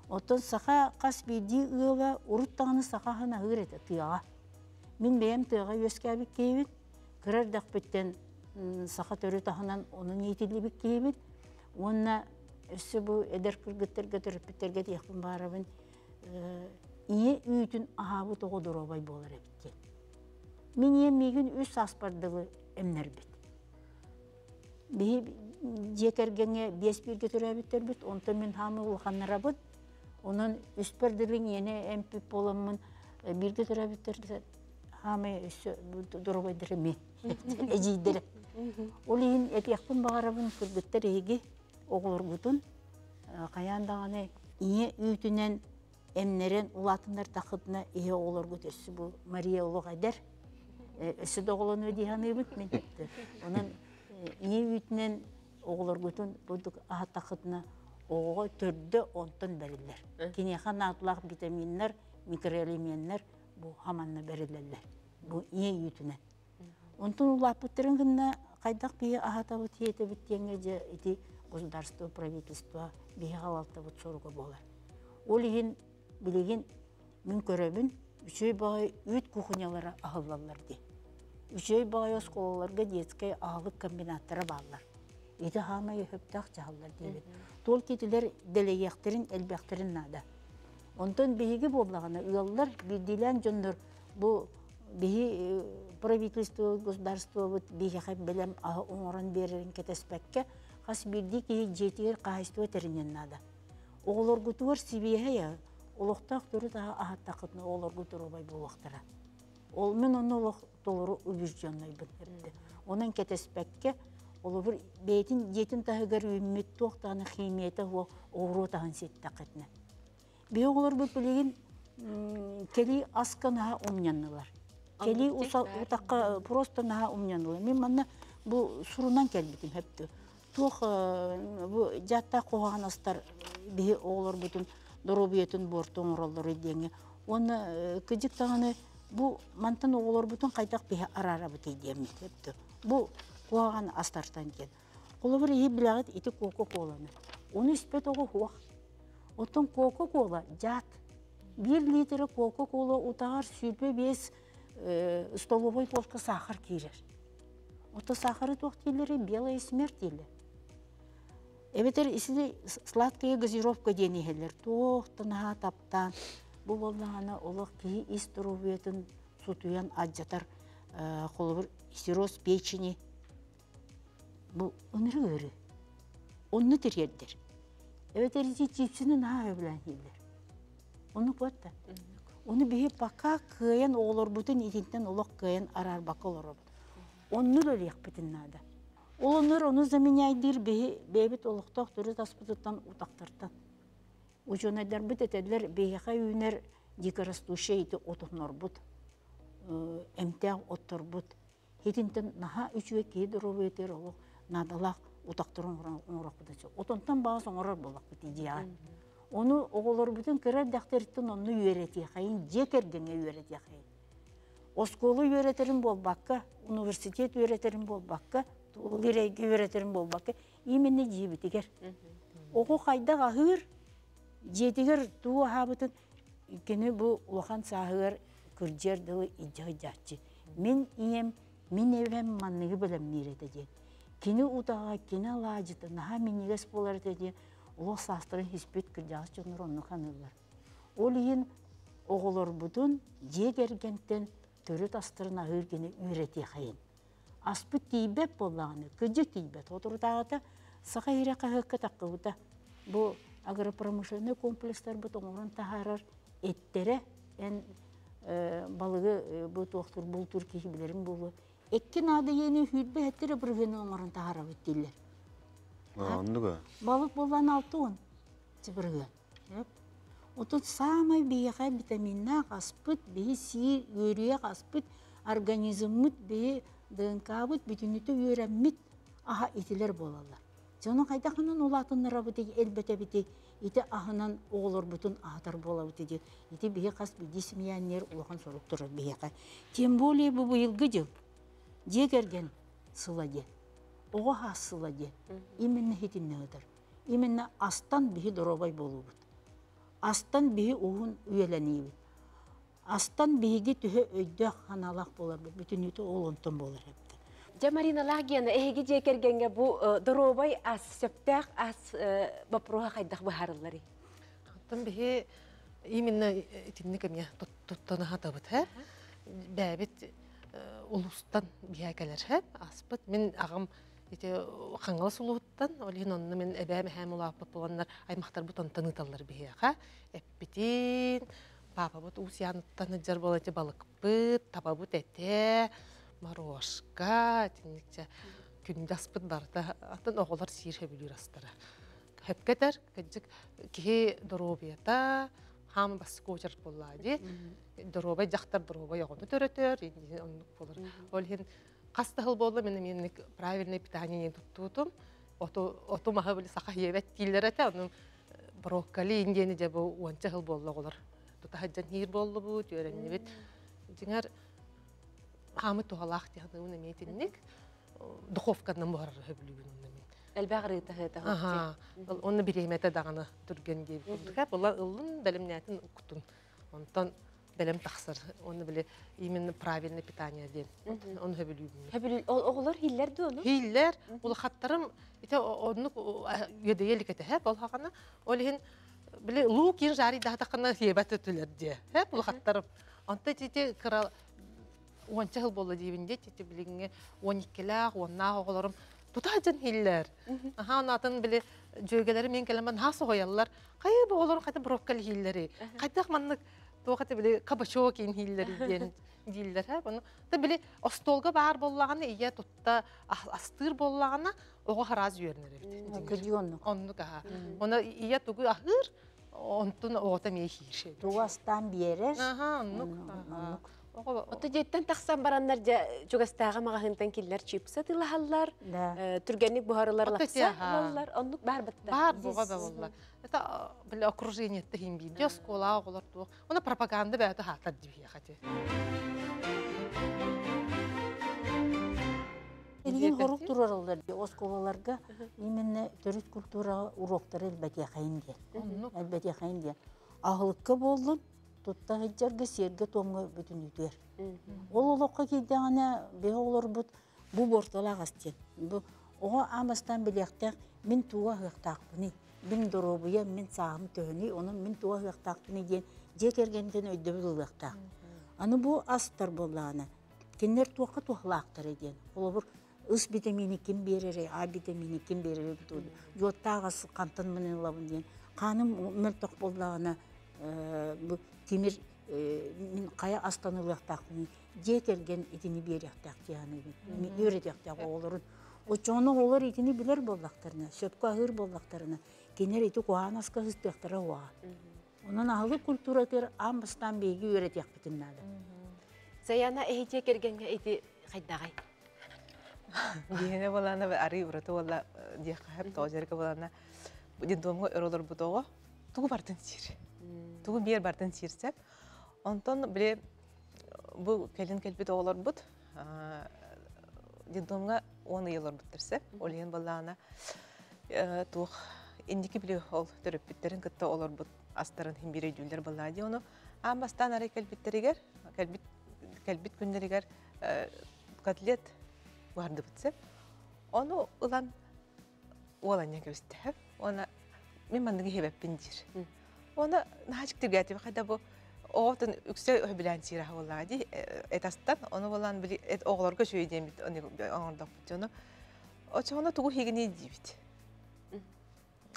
Оттон саха хас биирдии ыала урут даҕаны саха аһын аһыыр этэ тыаҕа. Мин бэйэм тыаҕа үөскээбит киһибин, кыра эрдэхпиттэн саха төрүт аһынан онон иитиллибит киһибин. Уонна өссө бу эдэр кыргыттарга, төрөппүттэргэ диэхпин баарабын, ийэ үүтүн аһаабыт оҕо доруобай буолар эбит диэн. Мин ийэм миигин үс сааспар дылы эмнэрбит. Биһи дьиэ кэргэҥҥэ биэс бииргэ төрөөбүттэрбит, онтон мин хаамыы улаханнарабын. Онон үспэр дылы ийэни эмпит буоламмын, бииргэ төрөөбүттэр хаамыы өссө доруобайдара мин, эдьиийдэрэ. Ол иһин этиэхпин баҕарабын, кыргыттар эһиги оҕолоргутун хайаан даҕаны ийэ үүтүнэн эмнэрэн улаатыннардаххытына иһэ оҕолоргут өссө бу Мария олох эдэр, өссө да оҕолонуо дии саныыбыт мин. Онон ийэ үүтүнэн оҕолоргутун бурдук аһаттаххытына оҕоҕо төрдө онтон бэриллэр. Киниэхэ наадалаах витаминнар, микроэлеменнэр бу хаманна бэриллэллэр. Бу ийэ үүтүнэн. Онтон улааппыттарын гынна хайдах биһи аһатабыт, сиэтэбит диэҥҥэ дьэ ити государство, правительство биһи халалтабыт соруга буолар. Ол иһин билигин мин көрөбүн, үчүгэй баҕайы үүт кухнялара аһыллаллар дии. Үчүгэй баҕайы оскуолаларга детскай аһылык комбинаттара бааллар. Ити хаамай өһөптөөх дьаһаллар диэбит. Только итилэр дэлэйиэхтэрин, элбэхтэрин наада. Онтон биһиги буоллаҕына ыаллар, биирдиилээн дьоннор бу биһи правительство, государствобыт биһиэхэ бэлэм аһы оҥорон биэрэрин кэтэспэккэ, хас биирдии киһи дьиэтигэр хаһаайыстыба тэриниэн наада. Оҕолоргутугар сибиэһэй аһы, олохтоох төрүт аһы аһаттаххытына оҕолоргут доруобай буолуохтара. Ол мин онно олох толору убежденнайбын эрдэ. Онон кэтэспэккэ, олобур бэйэтин дьиэтин таһыгар үүммүт туох даҕаны химията суох оҕуруот аһын сиэттэххитинэ. Биһи оҕолорбут билигин кэлии аска наһаа умньаннылар. Кэлии утахха просто наһаа умньаннылар. Мин манна бу сурунан кэлбитим хөптү. Туох бу дьааттаах куһаҕан астар биһи оҕолорбутун доруобуйатын буорту оҥороллоруй диэҥҥэ. Уонна кыдьык даҕаны бу мантан оҕолорбутун хайдах биһи араарабытый диэммит хөптү. Бу куһаҕан астартан диэн. Холобур, иһи билэҕит ити Кока-Коланы. Ону испэт оҕо суох. Оттон Кока-Кола дьаат. Биир литрэ Кока-Кола утаҕар 25 столовой ложка саахар киирэр. Ото сахары туох дииллэрий? Белая смерть дииллэр. Эбэтэр исини сладкая газировка диэн иһэллэр. Туох да наһаа таптаан, бу буоллаҕына олох киһи ис доруобуйатын сутуйан алдьатар холобур цирроз печени бу ынырык ыарыы. Онно тириэрдэр. Эбэтэр ити чипсини наһаа сөбүлээн иһиллэр. Ону куотта. Ону биһи пока кыайан оҕолорбутун итинтэн олох кыайан араарбакка олоробут. Онну үлэлиэхпитин наада. Ол оннугар ону заменяйдыыр биһи бэйэбит олохтоох төрүт аспытыттан утахтартан. Учуонайдарбыт этэллэр биһиэхэ үүнэр дикорастущая ити отоннорбут, эмтээх отторбут Итинтэн наһаа үчүгэй киһи доруобуйатыгар олох наадалаах утахтары оҥорохпут сөп. Отонтон баҕас оҥорор буоллахпыт идея. Ону оҕолорбутун кыра эрдэхтэриттэн онно үөрэтиэхэйин, дьиэ кэргэҥҥэ үөрэтиэхэйин. Оскуола үөрэтэрин буолбакка, университет үөрэтэрин буолбакка, тулалыыр эйгэ үөрэтэрин буолбакка, именно дьиэбитигэр. Оҕо хайдах аһыыр, дьиэтигэр тугу аһаабытын кини бу улахан сааһыгар кырдьыар дылы илдьэ сылдьааччы. Мин ийэм, мин эбэм манныгы бэлэмниир этэ диэн. Кини утаҕа, кини алаадьыта наһаа минньигэс буолар этэ диэн олох саастарын испит кырдьаҕас дьоннор оннук саныыллар. Ол иһин оҕолорбутун дьиэ кэргэнтэн төрүт астарын аһыыр гына үөрэтиэхэйин. Аспыт тиийбэт буоллаҕына, кыдьык тиийбэт. Соторутааҕыта Саха сирэ хаһыакка таххыбыта. Бу агропромышленнай комплекстарбыт оҥорон таһаарар эттэрэ эн балыгы бу туохтур бултуур киһи билэрин буолуо. Экки наадыйыыны сүүрбэ эттэрэ бырыһыаны оҥорон таһаарабыт дииллэр. Оннуга. Балык буоллаан 60. Бырыһыан. Отон саамай биһиэхэ витаминнаах аспыт, биһи сиир үөрүйэх аспыт, организммыт, биһи ДНК-быт бүтүннүтэ үөрэммит аһа итилэр буолаллар. Дьону хайдахынан улаатыннарабытый, элбэтэбитий, ити аһынан оҕолорбутун аһатар буолабыт диэн. Ити биһи хас биирдии семьяннер улахан сорук турар биһиэхэ. Тем более бу быйылгы дьыл дьиэ кэргэн сыла диэн, оҕо хаас сыла диэн именно хитиннэ ытар. Именно астан биһи доруобай буолуубут. Астан биһи уһун үйэлэниибит. Астан биһиги төһө өйдөөх ханаалаах буоларбыт бүтүннүүтэ ол онтон буолар эбит. Дьэ, Мариналаах Гена, эһиги дьиэ кэргэҥҥэ бу доруобай ас, сөптөөх ас боппуруоһа хайдах быһаарылларый? Оттон биһи именно итинник эмиэ туттан аһатабыт, һэ? Бэйэбит улуустан биһээ кэлэр, һэ? Аспыт. Мин аҕам ити Хаҥалас улууһуттан, ол иһин онно мин эбээм эһээм улааппыт буоланнар аймахтарбыт онтон ыыталлар биһиэхэ. Эппитин, паапабыт Уус Яныттан сылдьар буолан ити балыкпыт, табабыт этэ, морошка, итинникчэ күндү аспыт барыта атын оҕолор сиир сөбүлүүр астара. Хөпкө этэр, кырдьык киһи доруобуйата хаама бастакы уочарат буоллаҕа дии. Доруобай дьахтар доруобай оҕону төрөтөр, оннук буолар. Ол иһин хас да сыл буолла мин эмиэ правильное питание туттуутум. Оту, оту маһы били саха иэбэт дииллэр этэ, ону брокколи диэни дьэ бу уонча сыл буолла оҕолор тута сылдьан иир буоллубут, үөрэннибит. Дьиҥэр хаамы туһалаах дии саныыбын эмиэ итинник. Духовканан буһарар сөбүлүүбүн онно мин. Элбэх арыыта сыта. Аха. Онно бириэмэтэ даҕаны түргэн диэбит курдук. Була ыллын, бэлэмнээтин уктун. Онтон бэлэм тахсар. Онно били именно правильное питание диэн. Оны сөбүлүүбүн. Сөбүлүү оҕолор хиллэр дуо ону? Хиллэр. Улахаттарым ити оннук үөдэйэ илик этэ ол хахана. Ол иһин били лук кин жари даһатаххына хиэбэт өтүлэр диэ. Хэп улахаттарым. Онто ити кыра уонча сыл буолла диибин диэ ити билиҥҥи уон иккилээх, уоннаах оҕолорум тута сылдьан хиллэр. Аха онатын били дьүөгэлэрим мен кэлэн наһаа соһуйаллар. Хайа бу оҕолорум хайдах брокколи хииллэрий? Хайдах маннык туох это били кабачок иин хииллэрий диэн дииллэр һэ. Ону та били остуолга баар буоллаҕына ийэ тутта астыыр буоллаҕына оҕо хараас үөрэнэр эбит. Кырдьык оннук. Оннук аха. Оны ийэ тугу аһыыр, онтун оҕото эмиэ хиир. Тугу астаан биэрэр. Аха, оннук. Оннук. Ото дьиэттэн тахсан бараннар дьэ чугастааҕы маҕаһыынтан киллэр чипсы атыылаһаллар, түргэнник буһарылар лапса ылаллар, оннук баар батта. Баар буга да болла. Это бile окружение хин биир оскуола оҕолор туох. Оны пропаганда бэйэтэ хаатар дибиһиэхэ ити. Билигин хорук турараллар оскуолаларга именно төрүт культураҕа уроктары элбэтиэхэйин диэн. Элбэтиэхэйин диэн. Аһылыкка буоллун, тутта сылдьарга сиэргэ-туомҥа бүтүнүүтүгэр. Ол олоххо киирдэҕинэ биһи оҕолорбут бу буорталаах ас диэн. Бу оҕо аан бастаан билиэхтээх мин тугу аһыахтаахпыный, мин доруобуйам, мин сааһым төһөнүй, онон мин тугу аһыахтаахпыный диэн дьиэ кэргэнтэн өйдөбүл ылыахтаах. Аны бу астар буоллаҕына, кинилэр туохха туһалаахтарый диэн. Холобур, ыс витамини ким биэрэрий, А витамини ким биэрэрий дьуоттаах ас хантан мын ылабын диэн. Хааным мөлтөх буоллаҕына, бу тимир мин хайа астан ылыахтаахпыный, дьиэ кэргэн итини биэриэхтээх дии саныыбын. Үөрэтиэхтээх оҕолорун. Оччоҕуна оҕолор итини билэр буоллахтарына, сөпкө аһыыр буоллахтарына, кинилэр ити куһаҕан аска сыстыахтара уоҕа. Онон аһылык культуратыгар аан бастаан биһиги үөрэтиэхпитин наада. Саяна эһи дьиэ кэргэҥҥэ ити хайдаҕай? Биһиэнэ буолаана арыы ураты буолла диэххэ сөп тоҕо дьарыка буолаана детдомҥа өр олорбут оҕо тугу бартын сиир. Тугу биэр бартын сиир сөп. Онтон били бу кэлин кэлбит оҕолорбут детдомҥа 10 ый олорбуттар сөп. Ол иһин буоллаҕына туох инники били ол төрөппүттэрин кытта олорбут астарын иһин биир өйдүүллэр буоллаҕа дии ону аан бастаан арай кэлбиттэригэр кэлбит кэлбит күннэригэр котлет буһардыбыт сөп. Ону ылан уол анньан кэбистэ. Уонна мин манныгы иһэбэппин диир. Уонна наһаа дьиктиргээтим хайда бу оҕотун үксэ өһүбүлээн сиир аһа буоллаҕа дии эт астан ону буолан били эт оҕолорго үчүгэй диэммит оҥордохпут дьону очоҕуна тугу иһигиний диибит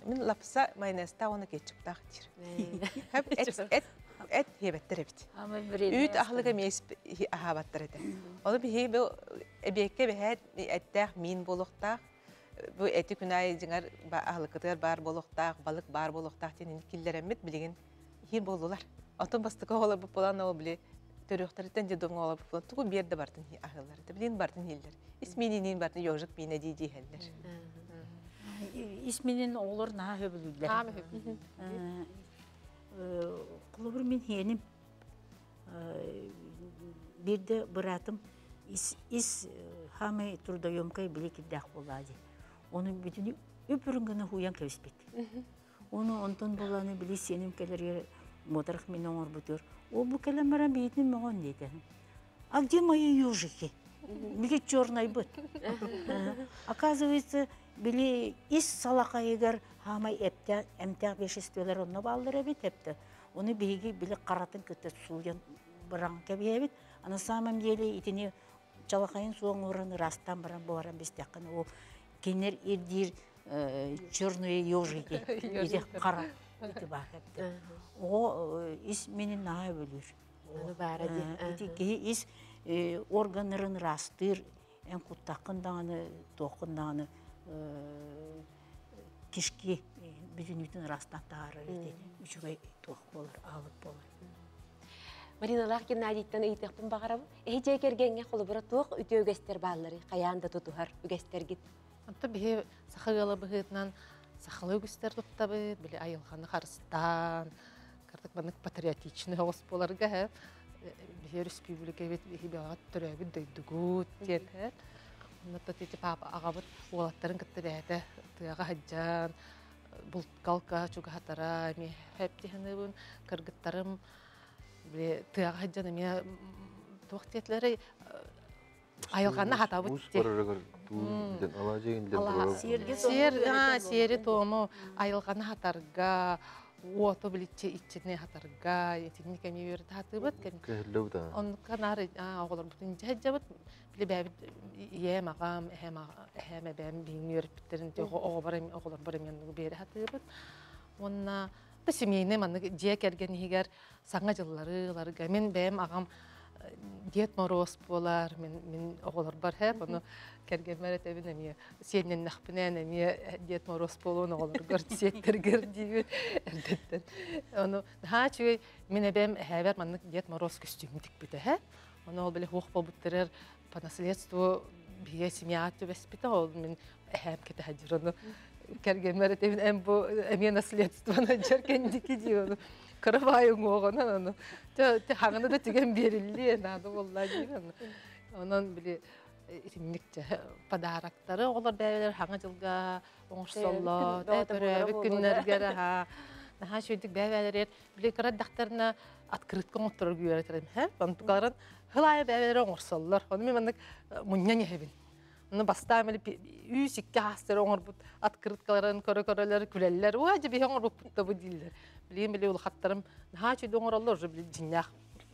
Мин лапса майонезтаах уонна кетчуптаах диир. Эт эт иһэбэттэр эбит. Үүт аһылыга эмиэ аһаабаттар этэ. Ону биһиги бу эбиэккэ бэһээт эттээх миин буолуохтаах. Бу эти күн аайы дьиҥэр аһылыккытыгар баар буолуохтаах, балык баар буолуохтаах диэн киллэрэммит билигин иһир буоллулар. Оттон бастакы оҕолорбут буолан ол били төрүөхтэриттэн детдомҥа оҕолорбут буолан тугу биэр да бартын аһыыллар. Билигин бартын иһиллэр. Ис миининиин бартын ежик миинэ дии дии иһэллэр. Ис минин оҕолор наһаа хөбүлүүллэр. Холобур мин хиэним биирдэ быраатым ис ис хаамай трудоемкай били кирдээх буоллаа дии. Ону бүтүнү үп-үрүҥ гына хууйан кэбиспит. Ону онтон буолааны били сиэним кэлэригэр муодарах мин оҥорбутугар ол бу кэлэн баран биитин мөҕөн диэтэ. А где мои ежики? Били чернайбыт. Оказывается, били ис салахайыгар хаамай эптээх эмтээх веществолар онно бааллар эбит эпте. Ону биһиги били харатын кытта сууйан быраҕан кэбиһэбит. А на самом деле итини чалахайын суоҥ ууран ыраастаан баран буһаран бистэххинэ ол кинилэр ирдиир черные ежики ити хара ити баар эбит. Оҕо ис минин наһаа өлүүр. Ону баара дии. Ити киһи ис органнарын ыраастыыр, эн куттаххын даҕаны, туоххун даҕаны кишки бүтүнүүтүн ыраастаан таһаарар ити үчүгэй туох буолар, аһылык буолар. Мариналаах Геннадийтан ыйытыахпын баҕарабын. Эһи дьиэ кэргэҥҥэ холобура туох үтүө үгэстэр баалларый? Хайаан да тутуһар үгэстэргит? Онто биһи саха ыала быһыытынан сахалыы үгэстэр туттабыт, били айылҕаны харыстаан, кырдык маннык патриотичный оҕус буоларга һэ биһи өрөспүүбүлүкэбит биһи бэҕэт төрөөбүт дойдугут диэн һэ. Онно тити папа аҕабыт уолаттарын кытта бэйэтэ тыаҕа сылдьан булткалка чугаһатара эмиэ хэп диһаныбын кыргыттарым били тыаҕа сылдьан эмиэ туох диэтилэрэй айылҕаны хатабыт Муус барарыгар туун алаадьы Сиэр сиэри туому айылҕаны хатарга уоту биличчи иччини хатарга итинник эмиэ үөрэтэ хатыыбыт Көһүллэбит аа. Оннукка наар оҕолорбутун дьэһэдьэбит били бэйэбит ийэм аҕам эһэм эһэм эбээм биһигини үөрэппиттэрин оҕобор оҕолорбор эмиэ оннугу биэрэ хатыыбыт уонна да семейный маннык дьиэ кэргэн иһигэр саҥа дьыллары ыларга мин бэйэм аҕам Дед Моруос буолар мин мин оҕолорбор һэп ону кэргэммэр этэбин эмиэ сиэннэннэхпинээн эмиэ Дед Моруос буолуон оҕолоргор сиэттэргэр диибин эрдэттэн ону наһаа үчүгэй мин эбэм эһээбэр маннык Дед Моруос көстүүмүн тикпитэ һэ ону ол били хуох буолбуттарар по наследству биһигэ семьяҕа түбэспитэ ол мин эһээм кэтэһэ дьир ону кэргэммэр этэбин эн бу эмиэ наследствоны дьэр кэнники дии ону кыра баай уҥуоҕунан ону хаҥаны да түгэн биэриллиэ наада буолла диир онон били итинник подароктары оҕолор бэйэлэр хаҥа дьылга оҥорсоллор төрөөбүт күннэргэр аха наһаа үчүгүйдүк бэйэлэр били кыра эрдэхтэринэ открытка оҥотторор үөрэтэрим һэ онтукаларын хыл аайы бэйэлэрэ оҥорсоллор ону мин маннык мунньан иһэбин Ону бастаан били үүс икки хаастары оҥорбут открыткаларын көрө-көрөлөр күлэллэр. Уа дьэ биһи оҥорбуппут да бу дииллэр. Билигин били улахаттарым наһаа үчүгэй оҥороллор уже били дьиҥнээх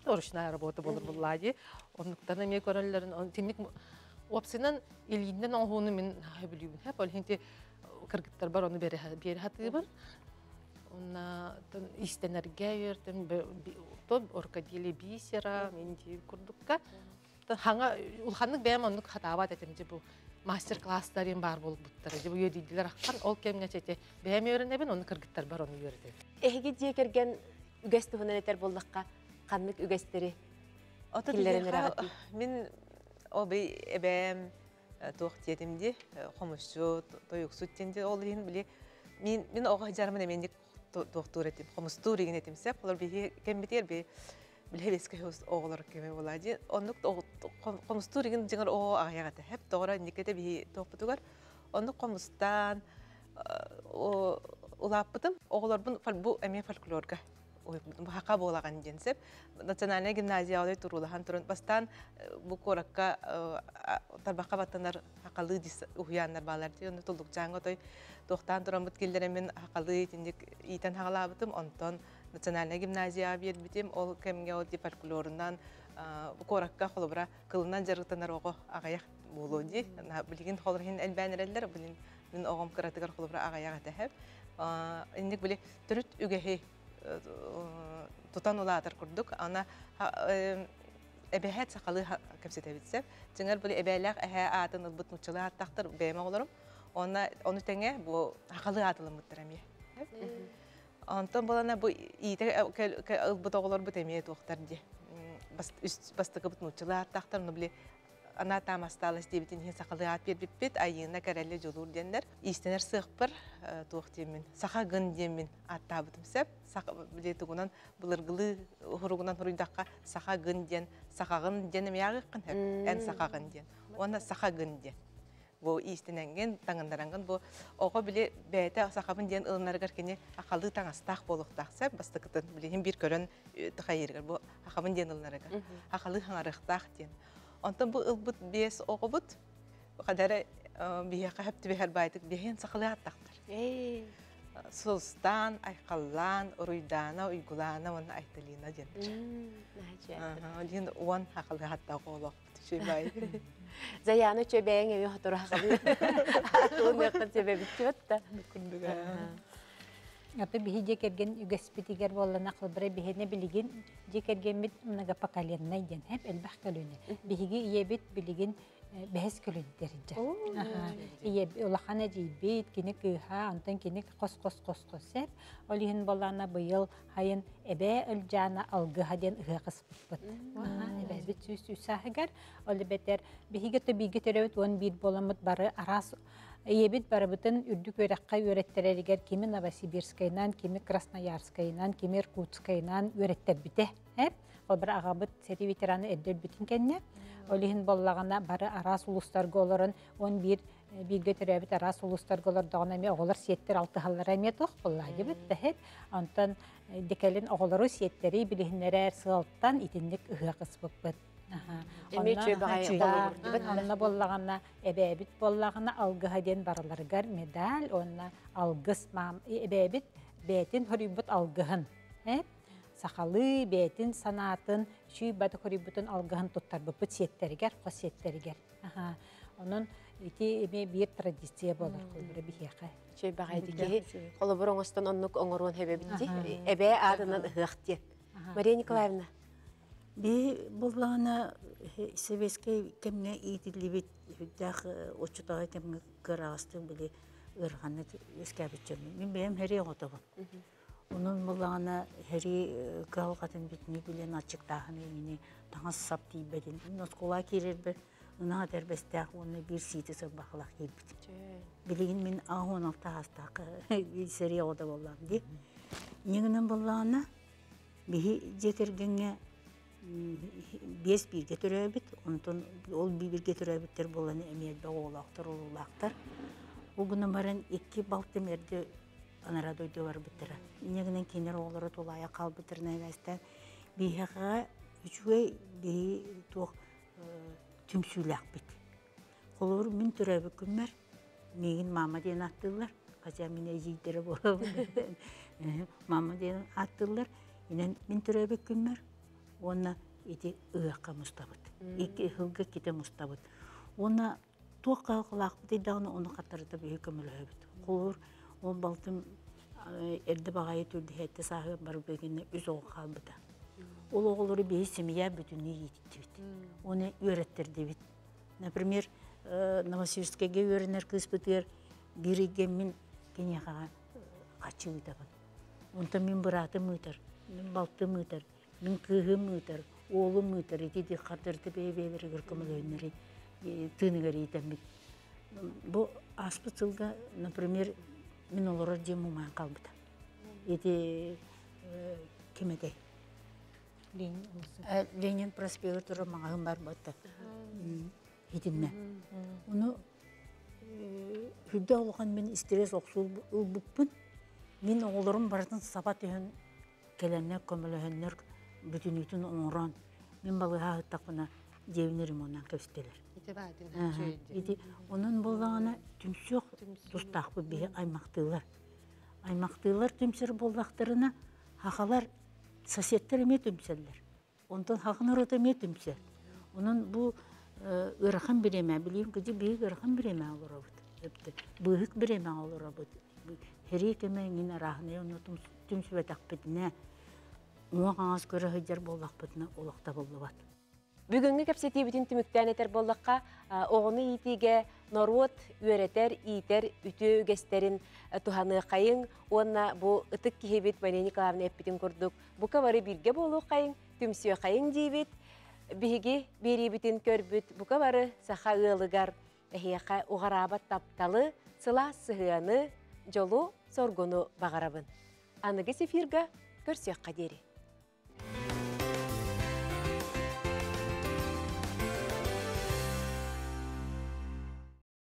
ручная работа буолар буоллаа дии. Оннуктарын эмиэ көрөллөрүн итинник уопсайынан илииннэн оҥоһууну мин наһаа сөбүлүүбүн. Һэ, ол иһин ити кыргыттарбар ону биэрэ сатыыбын. Уонна иистэнэргэ үөртүм, рукоделие бисера, мин диир курдукка. Хаҥа улаханнык бэйэм оннук хатаабат этим дьэ бу мастер-класстарым баар буолбуттара дьэ бу үөдүйдүлэр аххан ол кэмҥэ чэти бэйэм үөрэнэбин ону кыргыттарбар ону үөрэтэбин. Эһиги дьиэ кэргэн үгэс туһунан этэр буоллахха ханнык үгэстэри киллэрэн эрэҕитий? Мин оби эбээм туох диэтим дии хомусчут тойуксут диэн дии ол иһин били мин мин оҕо сылдьармын эмиэ туохтуур этим хомустуур игин этим сеп олор биһи кэммитигэр би билэбискэ оҕолор кеме буолаа дии оннук хомустуур игин дьиҥэр оҕо аҕыйах этэ хэп тоҕоро инниките биһи туохпутугар оннук хомустаан улааппытым оҕолорбун бу эмиэ фольклорга хака буолаҕын диэн сеп национальная гимназия туруулаһан туран бастаан бу куоракка тарбахха баттанар хакалыы уһуйааннар баалар дии онно туллукчааҥҥа отой туохтаан тураммыт киллэрэммин хакалыы итинник иитэн хаҕалаабытым онтон национальнай гимназияҕа биэрбитим. Ол кэмҥэ ол фольклорунан куоракка холобура кылынан дьарыктанар оҕо аҕыйах буолуо дии. Билигин холобура иһин элбээн эрэллэр. Билин мин оҕом кыратыгар холобура аҕыйах этэ. Инник били төрүт үгэһи тутан улаатар курдук. Ана эбэһээт сахалыы кэпсэтэбит сөп. Дьиҥэр били эбээлээх эһээ аатын ылбыт нууччалыы ааттаахтар бэйэм оҕолорум. Онна ону тэҥэ бу хахалы аатыламмыттар эмиэ. Онтон болана бу иитэ ылбыт оҕолорбут эмиэ туохтар дии. Бастакыбыт нууччалыы ааттаахтар, ону били ана там осталось диэбитин иһин сахалыы аат биэрбиппит, Айыына, Кэрэлли, Дьулуур диэннэр. Иистэнэр сыахпар туох диэммин, саха гын диэммин ааттаабытым сөп. Саха били тугунан былыргылыы уһуругунан хуруйдахха саха гын диэн, сахаҕын диэн эмиэ ааҕыаххын сөп. Эн сахаҕын диэн. Уонна саха гын диэн. Бу иистэнэҥҥин, таҥыннараҥҥын бу оҕо били бэйэтэ сахабын диэн ылынарыгар кини ахалыы таҥастаах буолуохтаах сөп бастакытын билиһин биир көрөн тахайырыгар бу ахабын диэн ылынарыгар ахалыы хаҥарыахтаах диэн. Онтон бу ылбыт биэс оҕобут хадара биһиэхэ хөп түбэһэр баайтык биһиэн сахалыы ааттахтар. Сулстаан, Айхаллаан, Уруйдаана, Уйгулаана уонна Айталина диэн. Диэн уон хахалыы аттаах оҕолоох. Заяны чөбэйэҥ эми хотору хахалыы. Атылыныаххын сөбөбүттүбэт да. Аты биһи дьиэ кэргэн үгэспитигэр буоллана холбура биһиэнэ билигин дьиэ кэргэммит многопоколеннай диэн хэп элбэх көлүөнэ. Биһиги ийэбит билигин бэһис көлүнтэр дьэ. Ийэ улахан эдьиийбит, кини кыыһа, онтон кини хос-хос-хос-хос сеп. Ол иһин буоллаана быйыл хайын эбээ Ылдьаана алгыһа диэн ыһыах ыспыппыт. Эбээбит 103 сааһыгар. Ол эбэтэр биһиги то бииргэ төрөөбүт 11 буоламмыт бары араас ийэбит барыбытын үрдүк үөрэххэ үөрэттэрэригэр кими Новосибирскайынан, кими Красноярскайынан, кими Иркутскайынан үөрэттэрбитэ. Ол бір аҕабыт сэрии ветераны эрдэ өлбүтүн кэннэ. Ол иһин боллаҕына бары араас улуустарга олорон 11 бииргэ төрөөбүт араас улуустарга олордоҕуна эмиэ оҕолор сиэттэр алтыһаллара эмиэ туох буоллаа дибит да Онтон декелин оҕолору сиэттэри билиһиннэрэр сыалтан итинник ыһыах ыспыппыт. Онно буоллаҕына эбээбит буоллаҕына алгыһа диэн барыларыгар медаль уонна алгыс маам эбээбит бэйэтин хоруйбут алгыһын сахалыы бэйэтин санаатын чүй-баты хоруйбутун алгыһын туттарбыппыт сиэттэригэр хос сиэттэригэр. Онон ити эмиэ биир традиция буолар холобура биһиэхэ. Чүй баҕайы киһи холобур оҥостон оннук оҥоруон хэбэбитти. Эбээ аатынан ыһыах диэн. Мария Николаевна. Би буллаҕына сэбиэскэй кэмҥэ иитиллибит үрдээх оччотооҕу кэмҥэ кыараҕастык били ыараханнык үөскээбит дьоммун. Мин бэйэм хэрий оҕотобун. Онон буллаҕына хэрий кыһалҕатын бүтүнүү билэн аччыктааһын иҥини таҥас-сап тиийбэтин. Мин оскуолаҕа киирэрбэр ынах этэрбэстээх уонна биир сиити сырбахалаах киирбитим. Билигин мин 86 аастаах сэрии оҕото буоллаҕым дии. Инньэ гынан буоллаҕына биһи дьиэ кэргэҥҥэ биэс бииргэ төрөөбүт, онтон ол бииргэ төрөөбүттэр буолан эмиэ элбэх оҕолоохтор, уруулаахтар. Ол гынан баран икки балтым эрдэ анараа дойдуга барбыттара. Инньэ гынан кинилэр оҕолоро тулаайах хаалбыттарынан эбээстээн биһиэхэ үчүгэй биһи туох түмсүүлээхпит. Холобур, мин төрөөбүт күммэр миигин мама диэн ааттыыллар, хотя мин эдьиийдэрэ буолабын. Мама диэн ааттыыллар. Инэн мин төрөөбүт күммэр уонна ити ыһыахха мустабыт. Икки ыһылга иккитэ мустабыт. Уонна туох кыһалҕалаахпытый даҕаны ону хаттарыта биһи көмөлөһөбүт. Холобур, ол балтым эрдэ баҕайы түрдэһэттэ сааһыгар барбыгына үс оҕо хаалбыта. Ол оҕолору биһи семья бүтүннүү иититтибит. Оны үөрэттэрдибит. Например, Новосибирскайга үөрэнэр кыыспытыгар биир ыйга мин киниэхэҕэ хаччы ыытабын. Онтон мин быраатым ыытар, мин балтым ыытар, мин кыыһым ыытар, уолум ыытар, ити хардырты бэйэ-бэйэлэригэр көмөлөһүннэри тыыныгар иитэммит. Бу ааспыт сылга, например, мин олорор дьиэм умайан хаалбыта. Ити ким этэй? Ленин проспегы турар маҕаһыын бар буолта. Итиннэ. Ону үрдэ улахан мин стресс охсуу ылбыппын. Мин оҕолорум барытын саба түһэн кэлэннэр көмөлөһөннөр бүтүнүүтүн оҥорон мин балыыһа аһыттахпына дьиэбин ремоннаан кэбистилэр. Ити онон буоллаҕына түмсүөх тустаахпыт биһи аймахтыылар. Аймахтыылар түмсэр буоллахтарына хахалар соседтар эмиэ түмсэллэр. Онтон хаха норуота эмиэ түмсэр. Онон бу ыарахан бириэмэ, билигин кыдьык биһиги ыарахан бириэмэҕэ олоробут. Быыһык бириэмэҕэ олоробут. Сэрии кэмэ эҥин арааһынай онно түмсүбэтэхпитинэ, уҥа-хаҥас көрө сылдьар буоллахпытына олох табыллыбат. Бүгүҥҥү кэпсэтиибитин түмүктээн этэр буоллахха, оҕону иитиигэ норуот үөрэтэр, иитэр үтүө үгэстэрин туһаныаххайыҥ уонна бу ытык киһибит Мария Николаевна эппитин курдук, бука бары бииргэ буолуоххайыҥ, түмсүөххэйиҥ диибит. Биһиги биэриибитин көрбүт бука бары саха ыалыгар эһиэхэ уҕараабат тапталы, сылаас сыһыаны, дьолу, соргуну баҕарабын. Аныгы эфирга көрсүөххэ диэри.